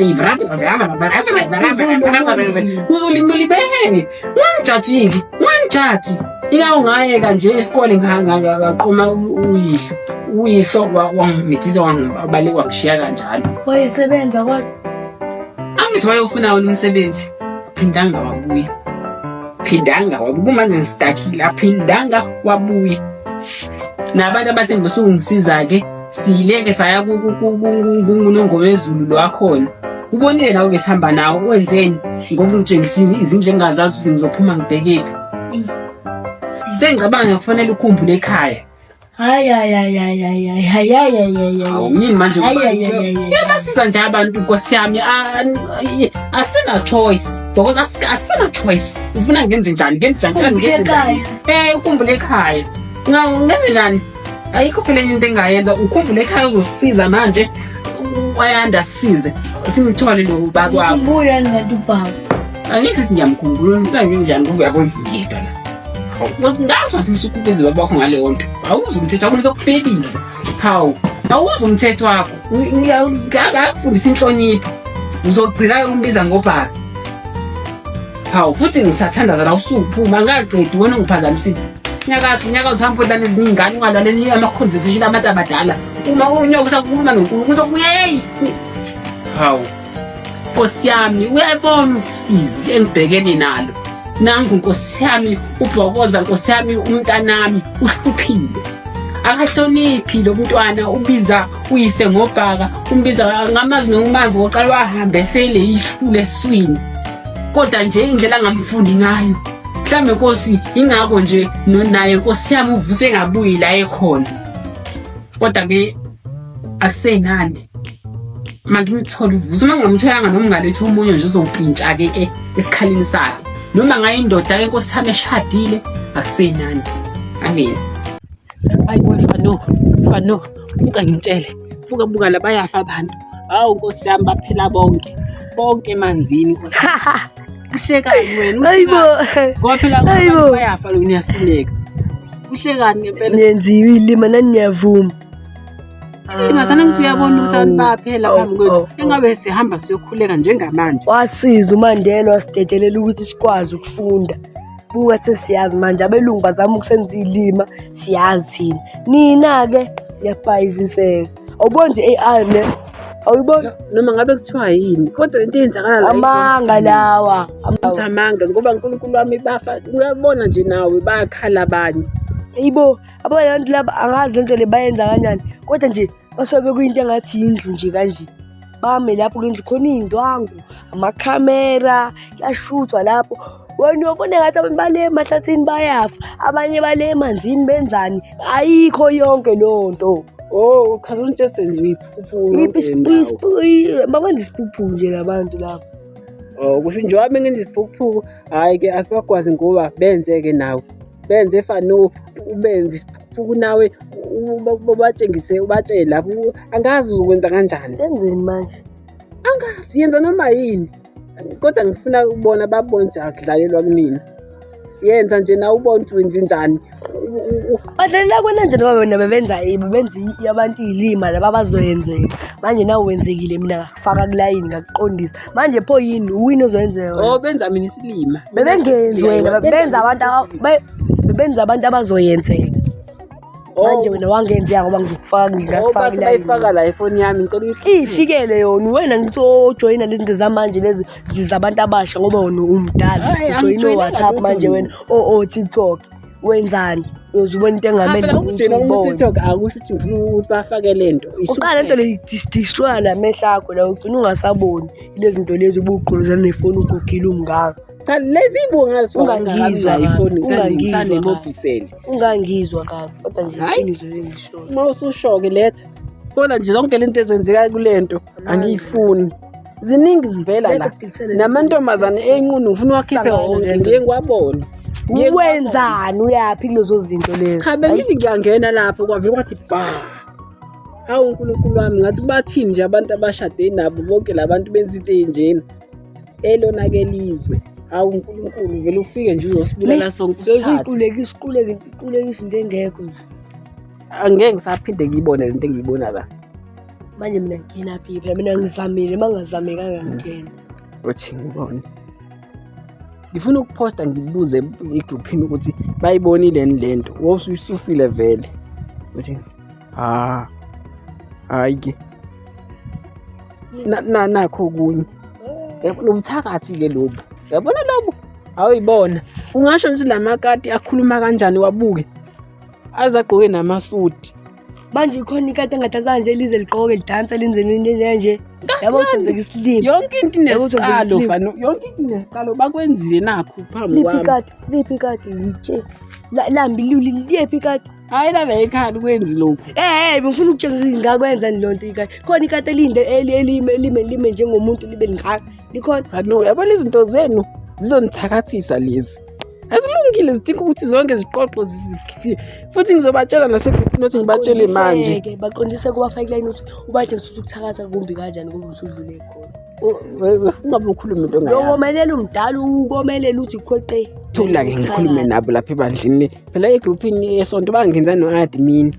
ulimulibeni ungangijajili ungangijaji ingawo ngayeka nje esikole ngaqoma uyihlo uyihlo wangimithisa wangibaleka wangishiya kanjalo Wayesebenza kodwa. angithi wayofuna wona umsebenzi phindanga wabuya. Aphindanga wabuya. Kumanje ngistakile, aphindanga wabuya. Nabantu abathe ngibesungisiza-ke siyileke saya kunongomezulu lo wakhona. Ubonile nawe besihamba nawo wenzeni ngoba ungitshengisa izindlu engingazazi ukuthi ngizophuma ngibhekephi. Sengicabanga kufanele ukhumbule ekhaya. Hayi hayi hayi hayi hayi hayi hayi hayi hayi hayi. Hawu yini manje Hayi, hayi, hayi, hayi, hayi. Uyabasiza nje abantu Nkosi yami asina choice because asina choice ufuna ngenze njani ngenze njani Ukhumbule ngenze njani ekhaya. Ukhumbule ekhaya ngenze njani ayikho phela enye into engayenza ukhumbule ekhaya uzosiza manje wayanda sisize simthole lo baba wakho Ngikhumbula ngathi ubaba. Angisho ukuthi ngiyamkhumbula ufuna ngenze njani kube uyabona ngiyedwa la Ngazi wathi usukubeza baba wakho ngaleyo nto. Awuzi umthetho wakho ngizokubhekisa. Hawu, awuzi umthetho wakho. Ngiyakufundisa inhlonipho. Uzogcina umbiza ngobhaka. Hawu, futhi ngisathandaza la usuphuma angaqedi wena ungiphazamisile. Nyakazi, nyakazi uhamba udlala ezinye iy'ngane ungalaleli ama-conversation abantu abadala. Uma unyoka usakhuluma noNkulunkulu uzokuyeyi. Hawu. Nkosi yami uyayibona usizi engibhekene nalo. Nangu Nkosi yami ubhokoza Nkosi yami umntanami uhluphile. Akahloniphi lo mntwana ubiza uyise ngobhaka umbiza ngamazi nokumazi koqala wahambe esele ihlule eswini. Kodwa nje indlela angamfundi ngayo. Mhlambe Nkosi ingakho nje naye Nkosi yami uvuse engabuyi la ekhona. Kodwa ke akusenani. Mangimthole uvuso uma ngingamtholanga noma ngaletha omunye nje uzowupintsha-ke ke esikhaleni sakhe noma ngayindoda-ke nkosi yami eshadile akusenani. Amen. Hayi boy Fano, Fano, buka ngitshele. Buka buka la bayafa abantu. Hawu nkosi yami baphela bonke. Bonke emanzini nkosi. Uhlekani wena? Hayibo. Ngoba phela Hayibo. abantu bayafa lo niyasineka. Uhlekani ngempela? Niyenziwe ilima nani niyavuma. Masana ngithi uyabona ukuthi abantu bayaphela phambi kwethu. Oh, oh, oh. Engabe sihamba siyokhuleka njengamanje. Wasiza uMandela wasidedelela ukuthi sikwazi ukufunda. Buka sesiyazi manje abelungu bazama ukusenza ilima siyazi thina. Nina-ke niyabhayiziseka. Awuboni nje i-AI ne? Awuyiboni? Noma ngabe kuthiwa yini, kodwa into eyenzakala la Amanga lawa. Ukuthi amanga ngoba uNkulunkulu wami bafa uyabona nje nawe bayakhala abanye. Ibo, abanye abantu laba angazi lento le bayenza kanjani. Kodwa nje basuke bekuyinto engathi yindlu nje kanje. Bame lapho kulendlu khona iy'ndwangu, amakhamera, kuyashuthwa lapho. Wena uyobona ngathi abantu bale emahlathini bayafa, abanye bale emanzini benzani. Ayikho yonke leyo nto. Oh, uchaza ukuthi senziwe iphuphu. Bakwenza isiphuphu nje labantu laba. Oh, kusho njengoba bengenza isiphukuphuku, hhayi ke asibakwazi ngoba benze-ke nawe. Benze fano ubenze isiphukuphuku nawe ubatshengise ubatshele lapho angazi uzokwenza kanjani. Benzeni manje? Angazi yenza noma yini. Kodwa ngifuna ukubona babone ukuthi akudlalelwa kumina. Yenza nje nawe ubone ukuthi wenze njani. Badlalela kwena nje noma bona bebenza bebenza abantu iy'lima laba abazoyenzeka. Manje nawe wenzekile mina ngakufaka kulayini ngakuqondisa. Manje pho yini uwini ozoyenzeka wena? Oh, benza mina isilima. Bebengenzi wena bebenza abantu bebenza abantu abazoyenzeka. Manje wena wangenzeka ngoba ngizokufaka ngingakufaka base kulayini. bayifaka la ifoni yami ngicela uyikhiphe. Ifikele yona wena ngithi ojoyina lezi zinto zamanje lezi zabantu abasha ngoba wena umdala. Hhayi, Ujoyina angijoyinanga o-WhatsApp lutho manje mina. wena o-TikTok. Wenzani? Uyoze ubone into Cha engamele phela ukuthi ukujoyina uyibone. kuma-TikTok akusho ukuthi ngifuna ukuthi bafake le nto. Uqala lento le destroya lamehlo akho la ugcina ungasaboni lezi zinto lezi ubuqhuluzana nefoni ugugile umngaka. Cha lezi ibonga Ungangizwa kabi, ifoni ungangizwa kabi. ngisanemobiseli. Ungangizwa kabi kodwa nje Hhayi. iqiniso lengishoyo. Uma ususho-ke letha. Kodwa nje zonke lento ezenzeka kule nto angiyifuni. Ziningi zivela la. Letha kudithele. Namantombazane enqunu ngifuna uwakhiphe Sangana wonke lento. ngiye ngiwabone. Ngiye ngiwabone. Wenzani uyaphi kulezo zinto lezo? Cha bengithi ngiyangena lapho kwavele kwathi ba. Hawu uNkulunkulu wami ngathi bathini nje abantu abashade nabo bonke labantu benza into enjena. Elona ke lizwe. Hawu uNkulunkulu vele ufike nje uzosibulala sonke usithathe. Uziqulekisa uquleke uqulekisa into engekho nje. Angeke ngisaphinde ngiyibone lento engiyibona la. Manje mina ngingena phi phela mina ngizamile mangazamekanga ngingena. Uthi ngibone. Ngifuna ukuphosta ngibuze egruphini ukuthi bayibonile yini lento. Wawusuyisusile vele. Uthi ha. Hayi ke. Nakho okunye. Yabona ubuthakathi ke lobu. Yabona lobu? Awuyibona. Ungasho nje lamakati akhuluma kanjani wabuke. Azagqoke namasudi. Manje khona ikati engadansa nje lize liqoke lidansa lenze lenze nje. Yabo uthi wenzeka isilima. Yonke into Yabo uthi wenzeka inesiqalo isilima. fana, yonke into inesiqalo bakwenzile nakho phambi Liphi kwami. ikati? Liphi ikati? Ngitshe. Lambi luli liyephi ikati? Hayi lala ekhaya kwenzi lokhu. Eh, ngifuna ukutshengisa ukuthi ngingakwenza ni lonto ikati. Khona ikati elinde elime lime lime njengomuntu libe lingaka. Likhona. Fano, yabona izinto zenu zizonithakathisa lezi. Azilungile zidinga ukuthi zonke ziqoqo futhi ngizobatshela nasegroupini ukuthi ngibatshele manje. Baqondise-ke, Baqondise kubafake line ukuthi ubatshengise ukuthi ukuthakatha kumbi kanjani ngoba usudlule khona. Ungabe ukhulume into ongayazi. Uyokomelela umdala ukomelela uthi khoqe. Thula-ke ngikhulume nabo lapha ebandleni. Phela egroupini yesonto bangenza no-admin.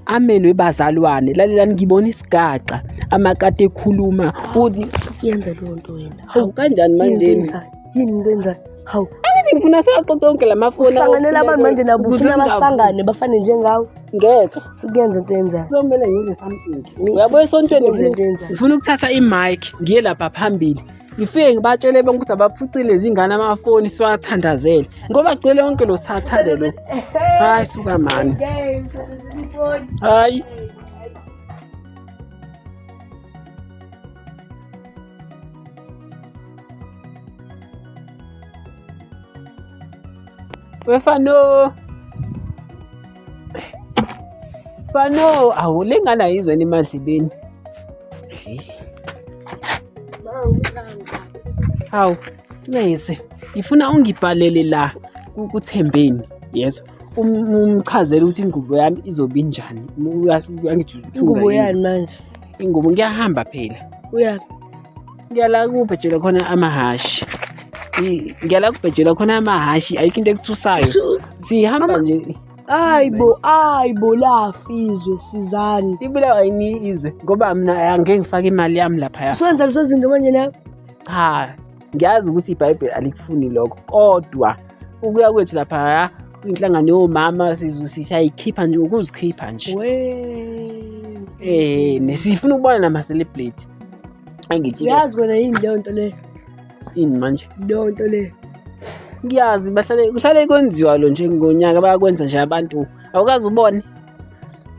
Amen webazalwane, lalelani ngibona isigaxa amakati ekhuluma uthi Yenza leyo nto wena. hawu kanjani Yini into manje? oyenzayo? Yini into oyenzayo? Hawu. Angithi ngifuna siwaqoqe wonke la mafoni. Usanganela abantu manje nabo ukuze ufuna basangane bafane njengawe. Ngeke. Sukuyenza into oyenzayo. Kuzomele ngenze something. Uyabo esontweni Yenze into oyenzayo. ngifuna ukuthatha imic ngiye lapha phambili. Ngifike ngibatshele bonke ukuthi abaphucile izingane amafoni siwathandazele. Ngoba gcwele wonke lo sathane lo. Hayi suka mani. Hayi. Wefano. Fano, awu lengane ayizweni emadlebeni. Hawu, ncese. Ngifuna ungibhalele la kuThembeni, yezwa. Umchazele ukuthi ingubo yami izobe injani. Uyangithi uthunga Ingubo yini. yani manje? Ingubo ngiyahamba phela. Uyaphi? Ngiyala kubhejela khona amahashi. Ngiyala kubhejela khona amahashi, ayikho into ekuthusayo. Sihamba nje. Hayibo, hayibo lafizwe sizani. Ibulawa yini izwe ngoba mina angeke ngifake imali yami laphaya. Usuwenza lezo zinto manje nawe? Cha, ngiyazi ukuthi iBhayibheli alikufuni lokho, kodwa ukuya kwethu laphaya kwinhlangano yomama siyayikhipha nje ukuzikhipha nje. We. Nesifuna ukubona nama-celebrity. Angithi-ke Uyazi kona yini leyo nto leyo? ini manje? Leyo nto leyo. Ngiyazi bahlale kuhlale kwenziwa lo nje ngonyaka bayakwenza nje abantu. Awukaze ubone.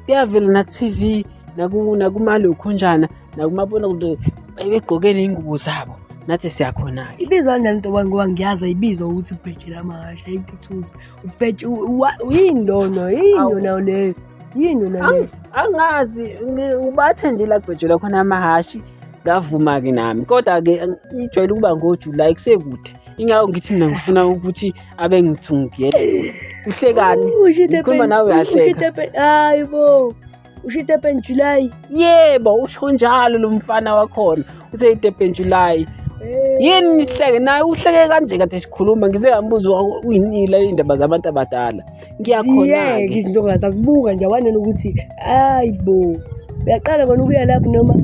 Kuyavela naku-TV, nakumalokhunjana, nakumabonakude begqoke ney'ngubo zabo. Nathi siyakhona-ke. Ibizwa kanjani into ngoba ngiyazi ayibizwa ukuthi ubhejela amahhashi ayikho ukuthi ubheje yini lona yini Awu. yona leyo yini yona leyo. Angazi ubathe nje la kubhejelwa khona amahashi ngavuma-ke nami kodwa-ke ijwayele ukuba ngoJulayi kusekude. Ingakho ngithi mina ngifuna ukuthi abe ngithungiyele. Uhlekani? Ngikhuluma nawe uyahleka. Hayibo. Usho Durban July. Yebo, usho njalo lo mfana wakhona. Uthe iDurban July. Yini nihleke naye uhleke kanje kade sikhuluma ngize ngambuza uyinila indaba zabantu abadala. Ziyeke Ngiyakhona-ke. izinto ongazazibuka nje wanena ukuthi hayibo. Uyaqala kona ukuya lapho noma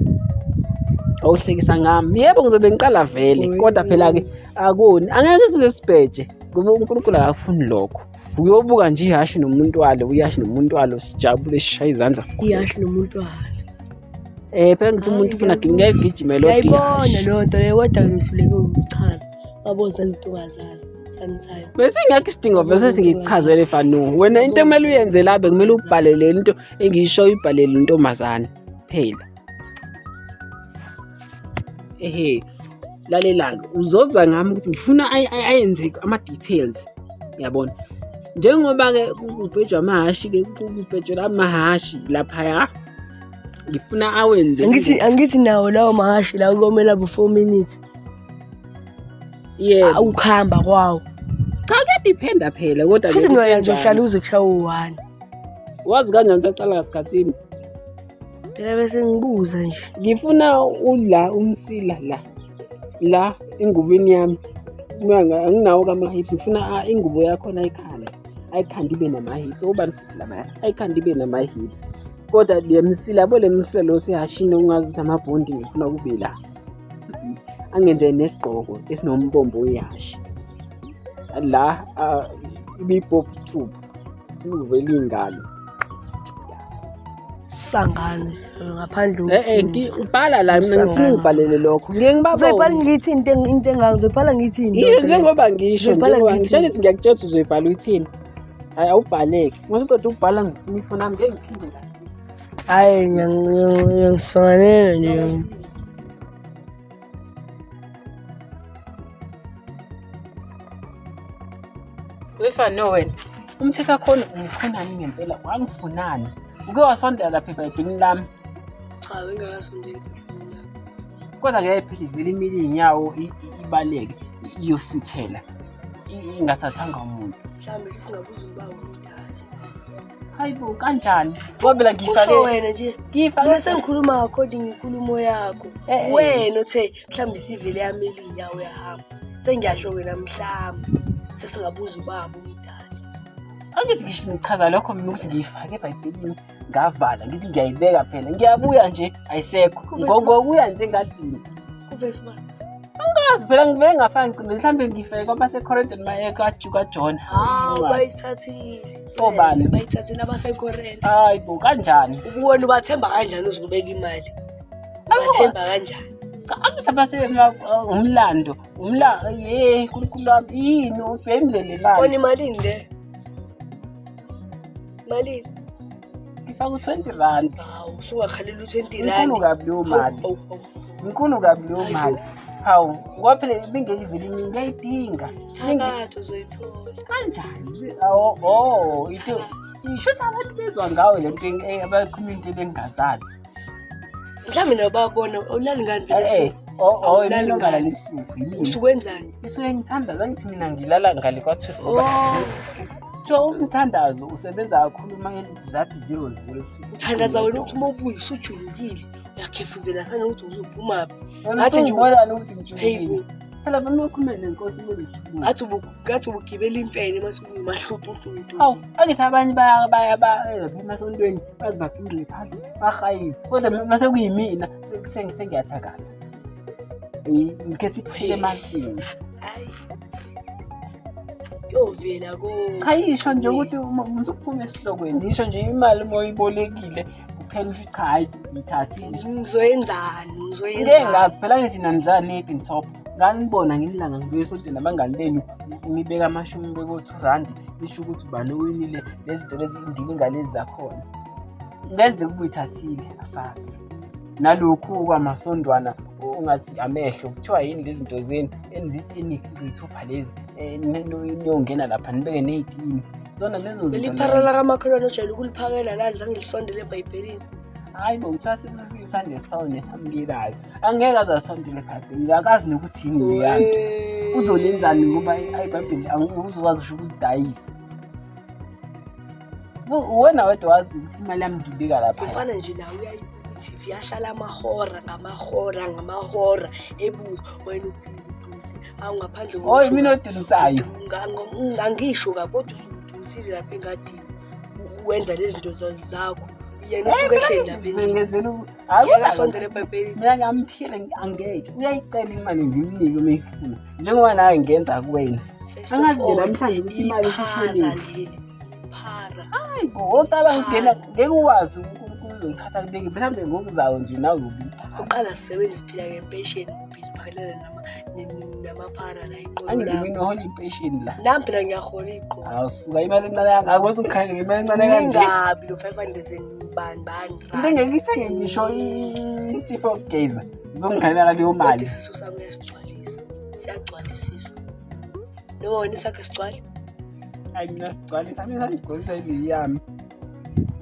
Awuhlekisa ngami. Yebo ngizobe ngiqala vele Oy. kodwa phela-ke akoni. Angeke size sibheje ngoba uNkulunkulu akafuni lokho. Uyobuka nje ihashi nomuntu walo, ihashi nomuntu walo sijabule sishaye izandla sikhuleke. iyashi nomuntu wayo. Phela ngithi umuntu ufuna ngeke gijime lodwa Ngiyayibona ihashi. leyo nto leyo kodwa ngihluleke ukuchaza. Baboza izinto ongazazi sometimes. Bese ngekho isidingo vese singikuchazele Fano. Wena into ekumele uyenze la bekumele ubhalele into engiyishoyo uyibhalele intombazane phela. Ehe. Lalela-ke uzozwa ngami ukuthi ngifuna ayenze ama-details. Uyabona? Njengoba-ke kubhejwa amahhashi-ke kubhejelwa amahhashi laphaya ngifuna awenze Angithi nawo lawo mahashi la komela bo 4 minutes. Yebo. Ukuhamba kwawo. Cha kuyadiphenda phela kodwa Futhi noya nje kanjani? uhlala uze kushaye u1. Wazi kanjani ukuthi aqala ngasikhathini? Phela bese ngibuza nje. Ngifuna ula umsila la la engubeni yami. Anginawo kama-hips ngifuna ingubo yakhona ayikhande ayikhande ibe nama-hips obani futhi lama ayikhande ibe nama-hips kodwa le msila yabo le msila lo sehashini ongazi ukuthi amabhondi ngifuna kube la angenze nesigqoko esinombombo wehashi la ibe i-pop tube sivele ingalo. Umsangano ngaphandle kokuthi Ubhala la mina ngifuna ungibhalele lokho. Ngeke ngibabone. Uzoyibhala ngithi into into engaka uzoyibhala ngithi into. Njengoba ngisho njengoba ngisho ngithi ngiyakutshela ukuthi uzoyibhala uthini. Hayi awubhaleki. Uma usuqeda ukubhala ngifuna ifoni yami ngeke ngiphinde la. Hayi ngiyangisanganela nje. Wefa no wena. Umthetho wakhona ungifunani ngempela? Wangifunani? Uke wasondela lapha ebhayibhelini lami? Cha, bengakasondeli ebhayibhelini lami. Kodwa ngeke phela ivele imile iy'nyawo ibaleke iyosithela ingathathanga umuntu. Mhlawumbe sesingabuza ubaba omdala. Hayi bo, kanjani? Ngoba phela ngiyifake Kusho wena nje. Ngiyifake Mina sengikhuluma according inkulumo yakho. Wena othe mhlawumbe isivele yamile iy'nyawo yahamba. Sengiyasho wena mhlawumbe sesingabuza ubaba omdala. Angithi ngisho ngichaza lokho mina ukuthi ngiyifake eBhayibhelini ngavala ngithi ngiyayibeka phela ngiyabuya nje ayisekho ngokuya nje engadini. Kuvesi ba? Angazi phela ngivele ngafaka ngicimbe mhlawumbe ngifake kwabaseKorinte noma kaJona. Hawu bayithathile. Obani? Bayithathile abaseKorinte. Hayi bo kanjani? Ubuwena ubathemba kanjani uzobeka imali? Ubathemba kanjani? Cha angithi abase umlando ye uNkulunkulu wami yini ubhemile le mali. Kona imalini le? Malini? Ngifaka u-20 rand. Hawu usungakhalela u-20 rand. Inkulu kabi leyo mali. Inkulu kabi leyo mali. Hawu ngoba phela ibingeke ivele imini ngiyayidinga. Thakatha uzoyithola. Kanjani? Oh into isho ukuthi abantu bezwa ngawe le nto abakhuluma into ebengingazazi. Mhlawumbe nabo bayabona awulali ngani vele? Oh mina ngalala ebusuku yini? Usukwenzani? Ngisuke ngithandaza ngithi mina ngilala ngale kwa-12 ngoba so umthandazo usebenza kakhulu uma zathi 00. Uthandaza wena ukuthi uma ubuya usujulukile uyakhefuzela sana ukuthi uzophumaphi. Ngathi nje ubonani ukuthi ngijulukile. Phela bami ukhulume nenkosi ngojuluka. Ngathi ubugibela imfene mase ubuya umahlupu. Hawu angithi abanye baya emasontweni baze bagingqe phansi bahayize. Kodwa mase kuyimina sengiyathakatha. Ngikhetha iphile emasini. Hayi. Yovela ko. Cha yisho nje ukuthi usuphuma esihlokweni yisho nje imali uma uyibolekile kuphela usho cha hayi ngithathile. Ngizoyenzani? Ngizoyenzani? Ngeke ngazi phela ngithi nandlala nepin top. Nganibona ngelanga ngibuye esontweni nabangani benu nibeka amashumi beko-2 rand nisho ukuthi ubani owinile lezi zinto lezi indilinga lezi zakhona. Kungenzeka ukuba uyithathile asazi. Nalokhu kwamasondwana ungathi amehlo kuthiwa yini lezi zinto zenu enizithi eniyithupha lezi niyongena lapha nibeke ney'tini zona lezo zinto. Leli phara lakamakhelwane ojwayele ukuliphakela la zange lisondele eBhayibhelini. Hayi bo kuthiwa sibusisande esiphawini nesamukelayo. Angeke aze asondele eBhayibhelini akazi nokuthi yini leya nto. Uzolenzani ngoba iBhayibheli uzokwazi usho ukulidayisa. Wena wedwa wazi ukuthi imali yami ngibeka lapha. Mfana nje nawe uyayibuka i-TV yahlala amahora ngamahora ngamahora ebuka wena ubhizi udusi awungaphandle Oh mina odulisayo. Angisho kabi kodwa usudusile lapha engadini wenza lezi zinto zakho. Yena usuke ehleli lapha endlini. Ngenzela Akasondele eBhayibhelini. Mina ngiyamphila angeke. Uyayicela imali ngimnike uma eyifuna. Njengoba nawe ngenza kuwena. Angazi nje namhlanje ukuthi imali isishonile. Phara. Hayi bo, ocabanga ngena ngeke uwazi uNkulunkulu uzongithatha kubeke mhlawumbe ngokuzayo nje nawe ubipha. Uqala sisebenza siphila ngempesheni ubhizi phakelana namaphara la iqolo Angithi lami. mina uhola impesheni la. Nami phela ngiyahola iqolo. Awusuka imali encane kangaka bese ungikhalela ngemali encane kanje. Ingabi lo 500 and bani bani. Into engeke ithenge ngisho insipho yokugeza. Uzongikhalela ngaleyo Kodwa mali. isisu sami uyasigcwalisa. Siyagcwala isisu. Noma wena isakhe sigcwale. Hayi mina sigcwalisa mina ngigcwalisa ile yami.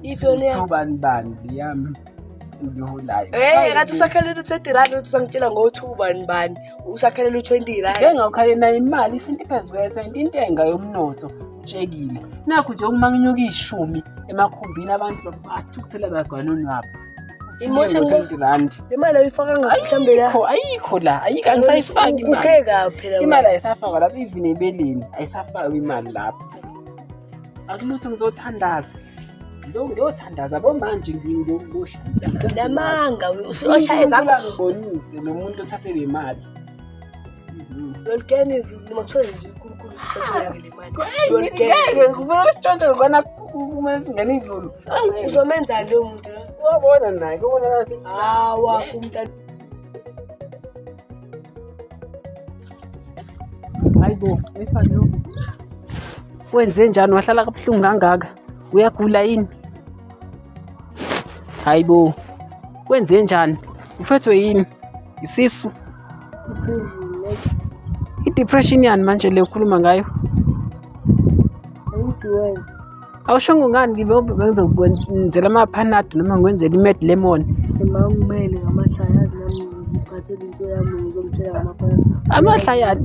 Iphi yona yakho? Thubani bani le yami engiholayo. Ngathi usakhalela u-20 rand uthi usangitshela ngo-2 bani bani. Usakhalela u-20 rand. Ngeke ngawukhalela nayo imali isenti phezu kwesenti intenga yomnotho utshekile. Nakhu nje uma nginyuka ishumi emakhumbini abantu bathukuthela bagwanonwabo. Imoto ngo-20 rand. Le mali awuyifaka ngaphi mhlawumbe la? Ayikho la, ayikho angisayifaki imali. Ukukhe kabi phela. Imali ayisafakwa lapho even ebeleni ayisafakwa imali lapho. Akulutho ngizothandaza. Ngiyothandaza bo manje ngiyoshaya. Namanga usuyoshaya zakho. Ngibonise lo muntu othathe le mali. Yolkeni izulu noma kuthiwa nje uNkulunkulu usithathele yonke le mali. Ngeke ngibona isitshontsho ngibona kumele singene izulu. Uzomenzani loyo muntu lo? Wabona naye kubona ngathi Hawa umntana. Hayibo, efana wenze njani wahlala kabuhlungu kangaka? Uyagula yini? Hayibo, wenze njani? Uphethwe yini? Isisu? I-depression yani manje le ukhuluma ngayo? Awushongo ngani ngibe bengizokwenzela ama-Panado noma ngikwenzele i-Med Lemon. Ngumele ngamahlaya yazi nami ngiphathele into yami ngizomtshela ngamaphana. Amahlaya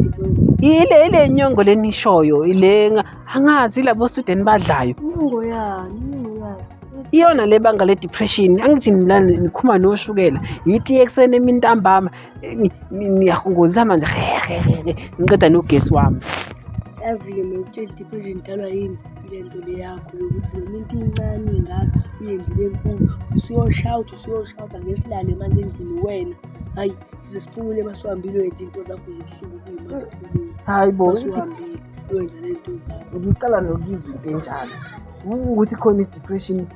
ile nyongo lenishoyo ile angazi labo student badlayo. Inyongo yani, inyongo yani. Iyona le banga le depression angithi mina nikhuma noshukela yithi ekuseni emini ntambama niyahunguzisa manje ngiqeda nogesi wami. Yazi-ke mina ukutshela i-depression idalwa yini? Ile nto le yakho yokuthi noma into incane ingaka uyenze ibe nkulu usuyoshawutha usuyoshawutha ngesilale manje endlini wena. Hhayi size siphumule masuhambile uyenza iy'nto zakho zobusuku kuyima siphumule. Hayi bo, Masuhambile uyenza ley'nto zakho. Ngiqala nokuyizwa into enjalo ukuthi khona i-depression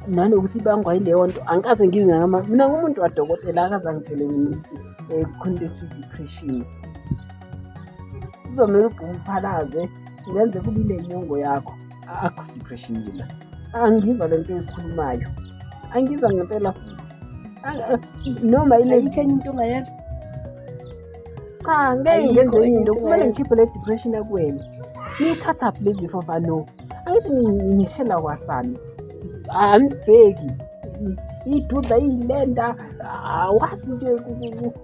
nanokuthi ibangwa yileyo nto angikaze ngizwe ngama mina ngumuntu wadokotela akaze angitshele mina ukuthi kukhona into ethi depression. Kuzomele ugqoke uphalaze ngenze kube ile nyongo yakho. Akho depression nje la. Angizwa lento oyikhulumayo. Angizwa ngempela futhi. Noma ile Ayikho enye into ongayenza? Cha, ngeke ngenze enye into. Kumele ngikhiphe le depression ekuwena. Niyithathaphi lezi zifo fano? Angithi nishela kwasani. Anibheki. Idudla iyilenda awazi nje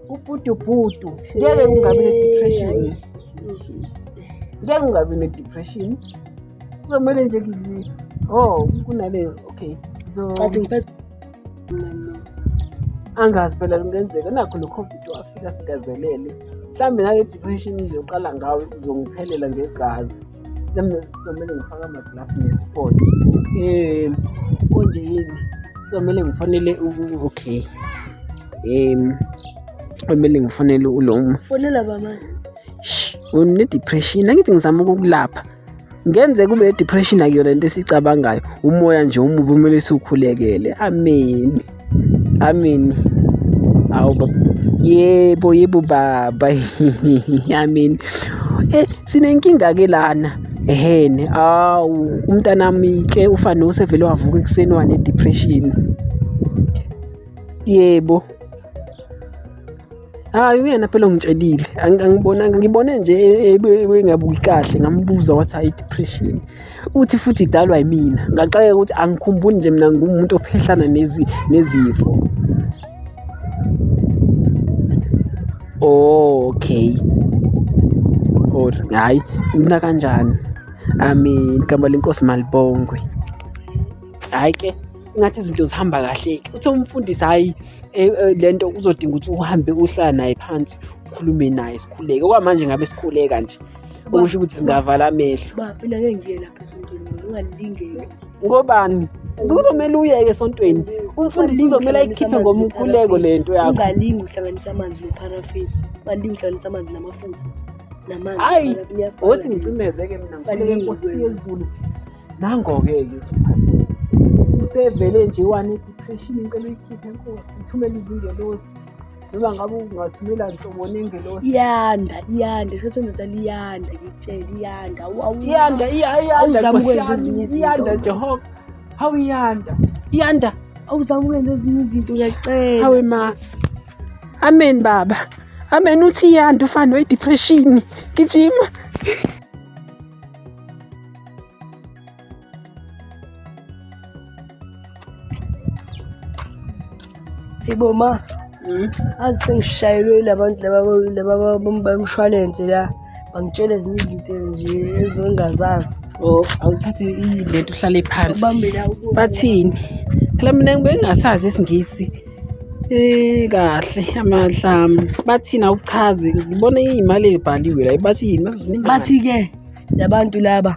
ubhudubhudu. Ngeke kungabi ne-depression. Ngeke kungabi ne-depression. Kuzomele nje oh kunale okay. Cathi ngiphethe mina. Angazi phela kungenzeka nakho lo COVID wafika sigazelele. Mhlawumbe nale depression izoqala ngawe uzongithelela ngegazi. Kuzomele ngifake ama-gloves nesifonyo. Konje yini? Kuzomele ngifonele okay. Kumele ngifonele ulo. Fonela baba. Une-depression angithi ngizama ukukulapha. Ngenze kube ne-depression akuyona into esicabangayo. Umoya nje omubi kumele siwukhulekele. Amen. Amen. Awu baba. Yebo yebo baba. Amen. Sinenkinga ke lana. Ehene, awu umntanami ke ufana usevele wavuka ekuseni wane depression. Yebo. Hayi uyena phela ongitshelile. Angibonanga ngibone nje engabuki kahle ngambuza wathi hayi depression. Uthi futhi idalwa yimina. Ngaxakeka ukuthi angikhumbuli nje mina ngumuntu ophehlana nezifo. Okay. Or hayi mina kanjani? Amen. Igama lenkosi malibongwe. Hayi ke ngathi izinto zihamba kahle ke. Uthe umfundisi hayi lento uzodinga ukuthi uhambe uhlala naye phansi ukhulume naye sikhuleke. Okwamanje ngabe sikhuleka nje. Okusho ukuthi singavala amehlo. Ba mina ngeke ngiye lapha esontweni ungalingeki. Ngobani? Kuzomela uyeke esontweni. Umfundisi uzomela ayikhiphe ngomkhuleko lento yakho. Ungalingi uhlanganisa amanzi nopharafini. Ungalingi uhlanganisa amanzi namafutha. Hayi, othi ngicimeze-ke mina ngikhuleke Nkosi yezulu. Nango-ke ke usevele nje wane-depression ngicela uyikhiphe Nkosi, ithumele izingelosi. Noma ngabe ungathumela nhlobo nengelosi. Iyanda, iyanda, isikhathi liyanda, ngikutshela iyanda. Iyanda, iyanda, iyanda Jehova. Hawu iyanda, iyanda. Awuzama ukwenza ezinye izinto ngiyacela. Hawe ma. Amen baba. Amen uthi iyanda ufana we-depression. Gijima. Yebo ma. Azi sengishayelwe labantu laba bamshwalense la. Bangitshela ezinye izinto nje ezingazazi. Oh, awuthathe lento uhlale phansi. Bathini? Phela mina ngibe ngingasazi isiNgisi. Kahle amahlamu. Bathini awuchaze ngibona imali ebhaliwe la bathi yini? Bathi ke labantu laba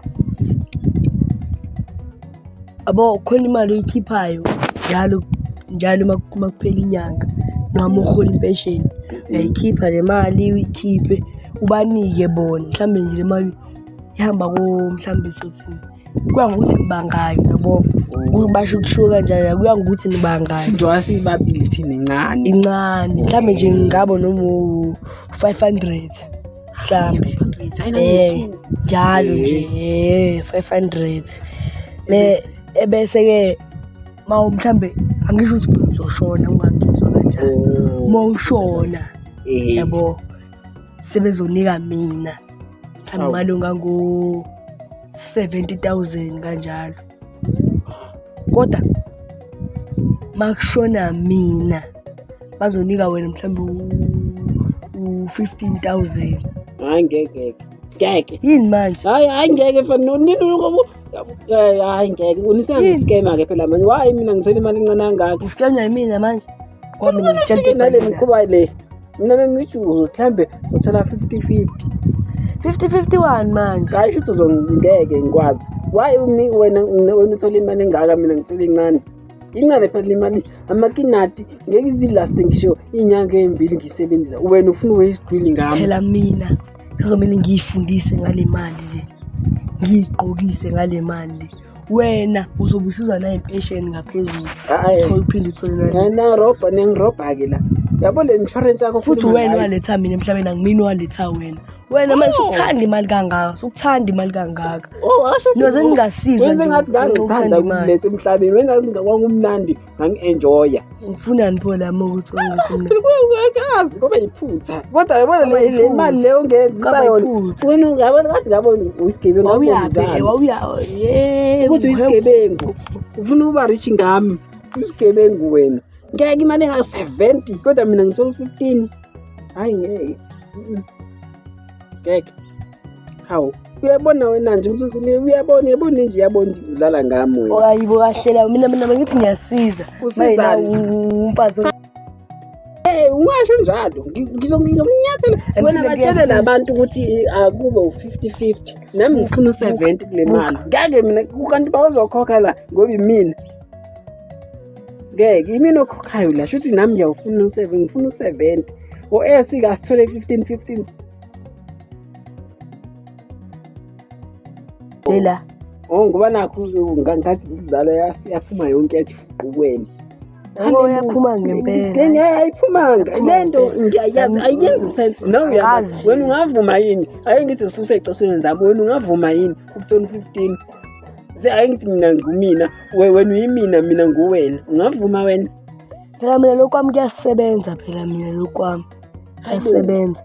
abo khona imali oyikhiphayo njalo njalo makuphela inyanga noma uhola impesheni uyayikhipha le mali uyikhiphe ubanike bona mhlambe nje le mali ihamba ko mhlambe sothini kuya ngokuthi bangaki yabo. Basho kushiwo kanjalo, kuya ngokuthi nibangaki. Njengoba sibabili thina incane. Incane, mhlawumbe nje ngabo noma u-500 mhlawumbe. Njalo nje 500. Ebese-ke ma mhlambe angisho ukuthi uzoshona ungangizwa kanjani. Uma ushona yabo sebezonika mina mhlawumbe imali ongango 70,000 kanjalo. Kodwa makushona mina bazonika wena mhlawumbe u-15,000. Hayi ngeke ngeke. Yini manje? Hayi hayi ngeke mfana nini hayi ngeke unisangikema ke phela manje. Why mina ngithola imali encane kangaka? Usikanywa yimina manje. Ngoba mina ngitshela nale mikhuba le. Mina bengithi mhlambe uzothola 50-50. 50-51 manje. Hayi shuthi uzongeke ngikwazi. Why wena uthola imali engaka mina ngithola incane? Incane phela imali amakinati ngeke izilaste ngisho inyanga ezimbili ngisebenzisa. Wena ufuna uyisigqili ngami. Phela mina kuzomele ngiyifundise ngale mali le. Ngiyigqokise ngale mali le. Wena uzobe usuza nayo impesheni ngaphezulu. Uthole uphinde uthole nayo. Nangirobha nengirobha ke la. Yabo le insurance yakho futhi wena waletha mina emhlabeni angimini waletha wena. Wena manje usukuthanda imali kangaka, usukuthanda imali kangaka. Oh, asho. Noze ngingasizwa. Wenze ngathi ngangithanda ukuletha emhlabeni, wenza ngathi kwakumnandi, ngangi-enjoya. Ngifunani pho la ukuthi ungifuna? Akazi ngoba iphutha. Kodwa yabona le mali leyo ongenzisa yona. Wena ungabona ngathi ngabona uyisigebengu. Wawuyaphi? Wawuya. Yebo. Ukuthi uyisigebengu. Ufuna ukuba rich ngami. Uyisigebengu wena. Ngeke imali enga 70 kodwa mina ngithola 15. Hayi ngeke. Ngeke. Hawu, uyabona wena nje ukuthi uyabona yabona nje uyabona udlala ngami wena. Hayibo kahlela mina ngithi ngiyasiza. Usizani? Umfazi. Ungasho njalo. Ngizonginyathela. Wena batshele labantu ukuthi akube u50-50. Nami ngifuna u70 kule mali. Ngeke mina kanti bazokhokha la ngoba imina. Ngeke imina okhokhayo la shuthi nami ngiyawufuna u7 ngifuna u70. O-S kasithole 15-15. Lela. Oh ngoba nakho ngangithathi ngizala yaphuma yonke yathi fuqukweni. Yabo yaphuma ngempela. Ngeke ayiphumanga. Lento ngiyayazi ayenzi sense. No uyazi. Wena ungavuma yini? Ayi ngithi ususecasweni zami wena ungavuma yini ukuthola 15? Se ayi ngithi mina ngumina, wena uyimina mina nguwena. Ungavuma wena? Phela mina lokwami kuyasebenza phela mina lokwami. Kuyasebenza.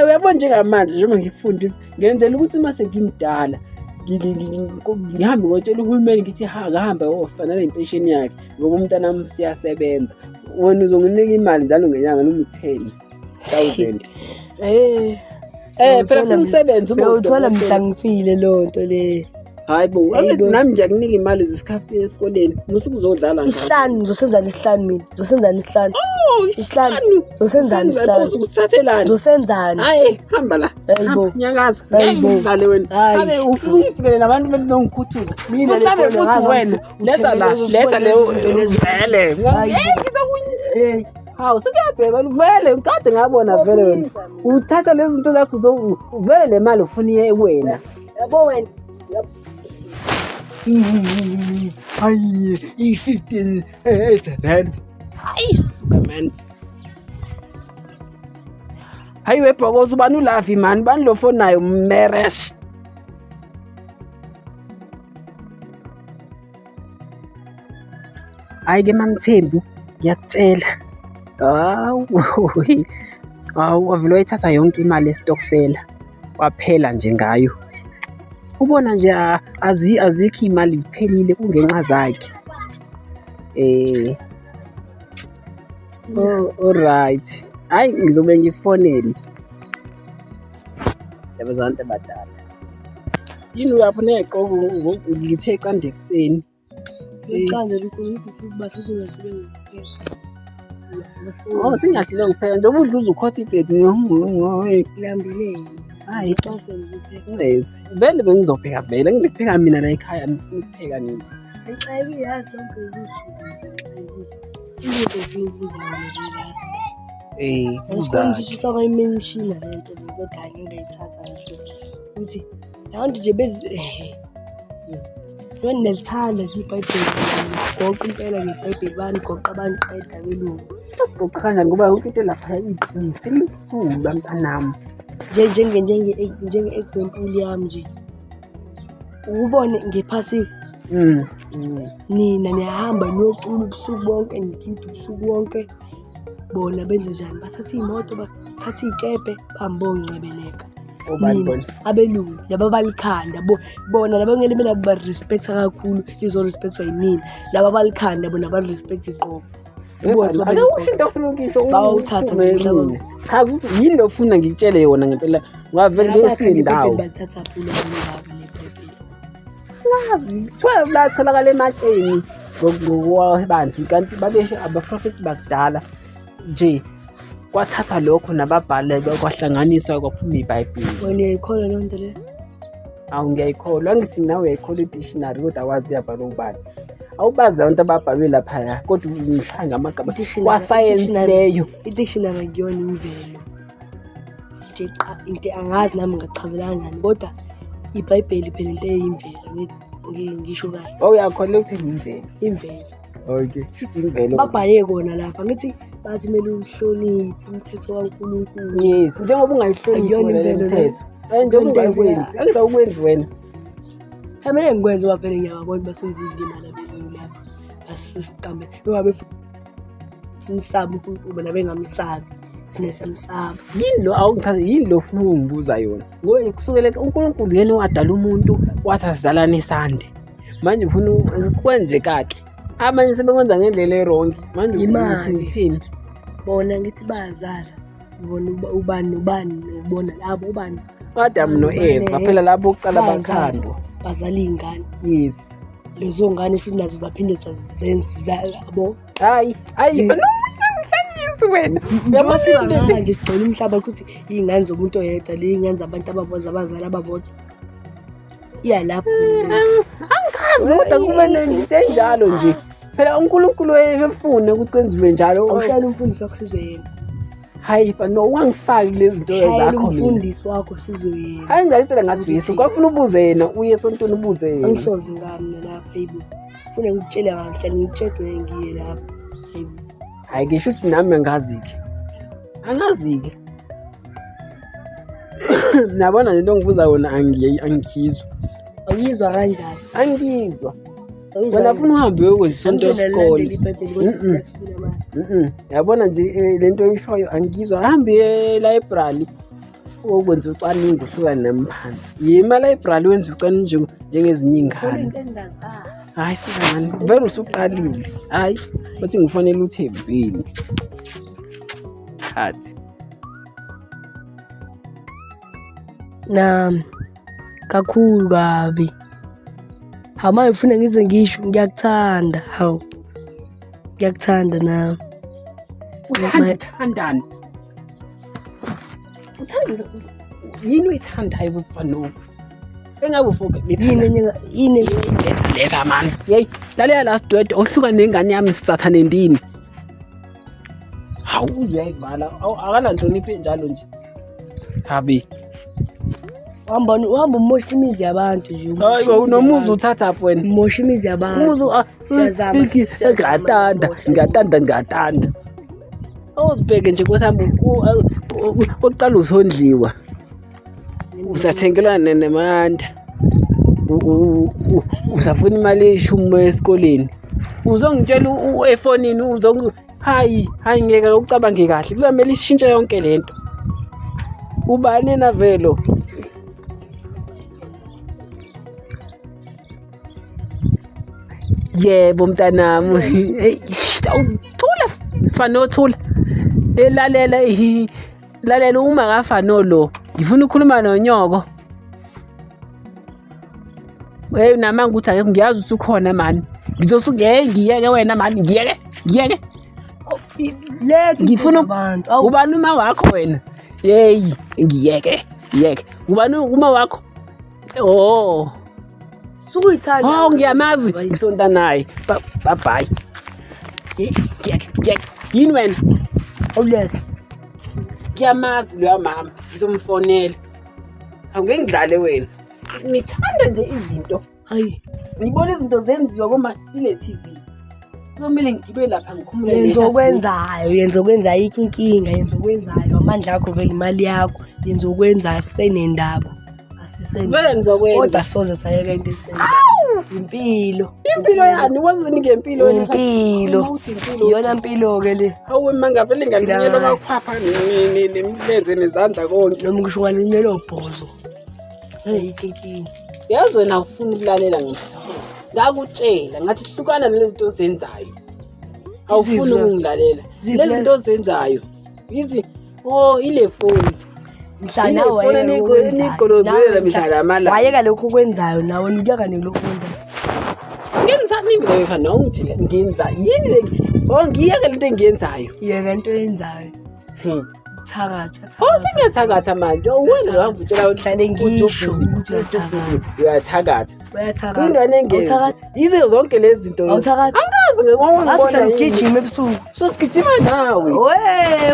Uyabona njengamanje njengoba ngifundisa ngenzela ukuthi uma sengimdala ngihambe ngotshela uhulumeni ngithi akahambe ofana nempesheni yakhe ngoba umntanami siyasebenza. Wena uzonginika imali njalo ngenyanga noma u10,000. Phela funa usebenze uma uthola mhla ngifile leyo nto le. Hayi bo, angithi nami nje akunika imali zesikhafu esikoleni, musuku uzodlala ngazo. Isihlanu ngizosenzani isihlanu mina? Ngizosenzani isihlanu? Oh, isihlanu. Ngizosenzani isihlanu? Uzokuthathelani? Ngizosenzani? Hayi, hamba la. Hayibo. Nyakaza. Ngeke ngidlale wena. Habe ufuna ungifike nabantu bebezongikhuthuza. Mina le Mhlawumbe futhi wena letha la, letha leyo vele. Hey. Hawu, sekuyabheba vele, ngikade ngabona vele wena. Uthatha lezi zinto zakho vele le mali ufuna iye kuwena. Yabo wena. Hayi, i-15 rand. Hayi, suka man. Hayi webhokozo ubani ulavi man, bani lo fonayo meres. Hayi ke Mamthembu, ngiyakutshela. Hawu, hawu wavele wayithatha yonke imali esitokfela. Waphela nje ngayo. Ubona nje azikho imali ziphelile kungenxa zakhe. Oh, alright. Hayi ngizobe ngifonele. Yabo abantu abadala. Yini uyapho neqoko ngithe iqanda ekuseni. Iqanda likhulu ukuthi futhi basebenza ukupheka. Oh, singahlele ngipheka nje ubudla uzukhotha ibhedi ngilambile. Hayi, Yes. Vele bengizopheka vele ngizopheka mina la ekhaya ngifuna ukupheka nini. Ngixakile yazi lonke usuku. Izinto zibuza mina. Buza. Usaka imenshina lento kodwa ngiyayithatha kahle. Ukuthi abantu nje bezi Njengoba nilithanda nje iBhayibheli, goqa impela ngeBhayibheli banigoqa baniqeda abelungu. Basigoqa kanjani ngoba yonke into elapha iqiniso ilimsulwa mntanami. Njenge-example yami nje, ukubone ngephasika nina niyahamba niyocula ubusuku bonke, nigida ubusuku bonke. Bona benze njani? Bathatha iy'moto, bathatha iy'kebhe, bahambe boncebeleka. Nina abelungu laba balikhanda bona laba kumele mina ba-respect-a kakhulu, lizo-respect-wa yinina. Laba balikhanda bona ba-respect iqobo. Ake usho into ofuna ukuyisho. Bawuthatha nje umhlaba. Chaza ukuthi yini lo ofuna ngikutshele yona ngempela. Ungavele ngesiye indawo. Balithatha phi ulwazi olungaka leBhayibheli? Ngazi kuthiwa latholakala ematsheni ngokwabanzi kanti babesho abaprofethi bakudala nje kwathathwa lokho nababhali kwahlanganiswa kwaphuma iBhayibheli. Wena uyayikholwa leyo nto leyo? Awu ngiyayikholwa, angithi nawe uyayikholwa i-dictionary kodwa awazi iyabhalwa ubani. Awubazi abantu ababhalwe laphaya kodwa ngishaya ngamagama kwasayensi leyo. I-dictionary akuyona imvelo. Nje qha into angazi nami ngingachazela kanjani kodwa iBhayibheli phela into eyimvelo ngithi ngisho kahle. Oh uyakholwa ukuthi imvelo. Imvelo. Okay, shuthi imvelo. Babhale kona lapha ngithi bathi kumele uhloniphe umthetho kaNkulunkulu. Yes, njengoba ungayihloniphi wena le mthetho. Njengoba ungayikwenzi, angizawukwenzi wena. Kumele ngikwenze ngoba vele ngiyababona basenza izilima labelungu lapha. Basiqambe. Ngoba simsaba uNkulunkulu bona bengamsabi. Thina siyamsaba. Yini lo awungichaze yini lo ufuna ukungibuza yona? Ngoba kusukela uNkulunkulu yena owadala umuntu wathi asizalane isande. Manje ufuna kwenzeka-ke. Abanye sebekwenza ngendlela erongi. Manje uthini? Bona ngithi bayazala. Bona ubani nobani ubona labo ubani. Adam no-Eva phela labo kuqala bakhandwa. Bazala iy'ngane. Yes. Lezo ngane futhi nazo zaphinde zazenza yabo. Hayi, hayi ngihlanyisi wena. Njengoba sibangaka nje sigcwele umhlaba ukuthi iy'ngane zomuntu oyedwa le iy'ngane zabantu ababodwa abazali ababodwa. Iya lapho. Angikazi kodwa kube nento enjalo nje. Phela uNkulunkulu efuna ukuthi kwenziwe njalo. Awushayela umfundisi wakho sizwe yena. Hayi no ungangifaki lezi zinto zakho mina. Umfundisi wakho sizwe yena. Hayi ngayitshela ngathi Jesu kwafuna ubuze yena uye esontweni ubuze yena. Angisoze ngami lapha hayibo. Funa ngikutshele kahle ngitshedwe ngiye lapha. Hayibo. Hayi ngisho ukuthi nami angazi-ke. Angazi-ke. Nabona lento ongibuza yona angiyizwa. Awuyizwa kanjani? Angiyizwa. Wena funa uhambe uyokwenza isonto yesikole. Yabona nje lento oyishoyo angiyizwa. Hambe e-library okwenza ucwaningo uhlukane nami phansi. Yima e-library wenze ucwaningo njengezinye iy'ngane. Hayi suka mani, vele usuqalile. Hayi, bathi ngifonele uThembile. Khathi. Nami kakhulu kabi. Hawu manje ufuna ngize ngisho ngiyakuthanda. Hawu. Ngiyakuthanda nami. Uthanda uthandani? Uthanda yini oyithandayo bafana? Engabe ufoka yini yini letha man. Hey, lalela la sidwede ohluka nengane yami sisathane ndini. Hawu uyayivala. Akananhlonipho enjalo nje. Habi. Uhamba umosha imizi yabantu nje. Hayi bo unomuzi uthatha phi wena? Umosha imizi yabantu. Umuzi siyazama. Ngiyathanda, ngiyathanda, ngiyathanda. Awuzibheke nje kwesami oqala usondliwa. Usathengelwa nemanda. Usafuna imali eyishumi esikoleni. Uzongitshela efonini uzongi hayi, hayi ngeke ucabange kahle. Kuzamele ishintshe yonke lento. Ubani na velo? Yebo mntanami. Hey, thula fano thula. Elalela lalela uma ngafano lo. Ngifuna ukukhuluma nonyoko. Hey namanga ukuthi akekho ngiyazi ukuthi ukhona mani. Ngizosuke hey ngiyeke wena mani ngiyeke ngiyeke. Letha ngifuna abantu. Ubani uma wakho wena? Hey ngiyeke ngiyeke. Ubani uma wakho? Oh. Sukuyithanda. Oh ngiyamazi ngisonta naye. Bye bye. Ngiyeke ngiyeke. Yini wena? Awulethe. Ngiyamazi loya mama ngizomfonela. Awungeke ngidlale wena. Ngithanda nje izinto. Hayi. Ngibona izinto zenziwa koma ile TV. Kuzomele ngigibe lapha ngikhumule Yenza okwenzayo, yenza okwenzayo, ayikho inkinga, yenza okwenzayo, amandla akho vele imali yakho, yenza okwenzayo, asisenendaba. Asisenendaba. Vele ngizokwenza. Kodwa soze sayeka into esiyenzayo. Impilo. Impilo yani, wazini ngempilo wena? Impilo. Uma uthi impilo. Iyona mpilo-ke le. Hawu mangavele ngalunyelwa Siphila amakhwapha nemilenze nezandla konke. Noma ngisho ungalunyelwa ubhozo. Ayikho inkinga. Yazi wena awufuni ukulalela ngisho. Ngakutshela ngathi hlukana nalezi zinto ozenzayo. Awufuni Iziphi lezo? ukungilalela. Ziphi Lezi lezo? zinto ozenzayo. Yizi oh ile phone. Mhla Ile nawe foni wayeka lokhu okwenzayo. enigolozela Nawe mihla mhla- namalanga. Wayeka lokhu okwenzayo nawe wena ukuyeka nini lokhu okwenzayo. Ngenza nini le mfana ungitshela ngenza yini le? Oh ngiyeke lento engiyenzayo. Yeka into oyenzayo. Hmm. Thakatha. Oh sengiyathakatha manje. Oh wena wangitshela ukuthi Ngihlale ngisho ukuthi uyathakatha. Uyathakatha. Uyathakatha. Ingane engezi. Awuthakathi? Yize zonke lezi zinto. lezi. Awuthakathi? Angazi Ngathi ngibona uhlala ugijima ebusuku. So sigijima nawe. We,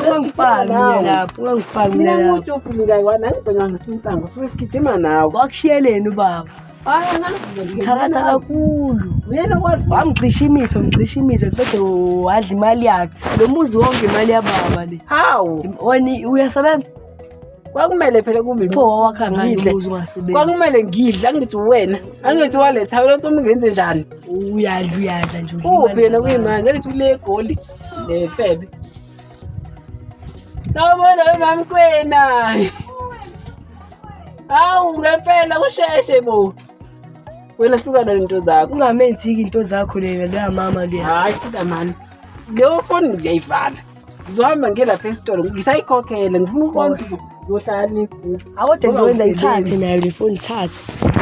ungangifaki mina Nawe. lapho, ungangifaki mina Mina lapho. ngutshofu mina wena ngibheka ngesintango so sigijima nawe. Wakushiyeleni ubaba. Hayi angazi. Thakatha kakhulu. Mina kwazi. Wamgxisha imithi, wamgxisha imithi bese wadla imali yakhe. Lo muzi wonke imali yababa le. Hawu. Wena uyasebenza? Kwakumele phela kube Pho wawakha ngani ngidle. umuzi ungasebenzi? Kwakumele ngidle angithi wena. Angithi waletha lonke uma ngenze njani. Uyadla uyadla nje. Udla imali Uphi yena zabantu. kuyimanje angithi ule egoli nefebe. Sawubona wemamkwena. Hawu ngempela usheshe bo. Wena hlukana nento zakho. Ungamenzi-ke into zakho leyo leya mama leya. Hayi suka mani. Leyo foni ngiyayivala. Ngizohamba ngiye lapha esitolo ngisayikhokhele ngifuna ukubona ukuthi uzohlala nesigubhu. Akodwa nje Ngoba wenza ithathe awusebenzi. nayo le foni ithathe.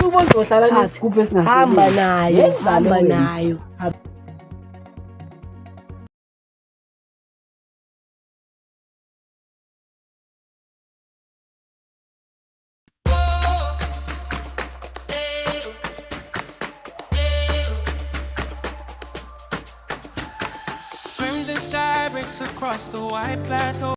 Ubona uzohlala Thathe. nesigubhu esingasebenzi. Hamba nayo, Yenzani hamba wena? nayo. Crimson sky breaks across the white plateau.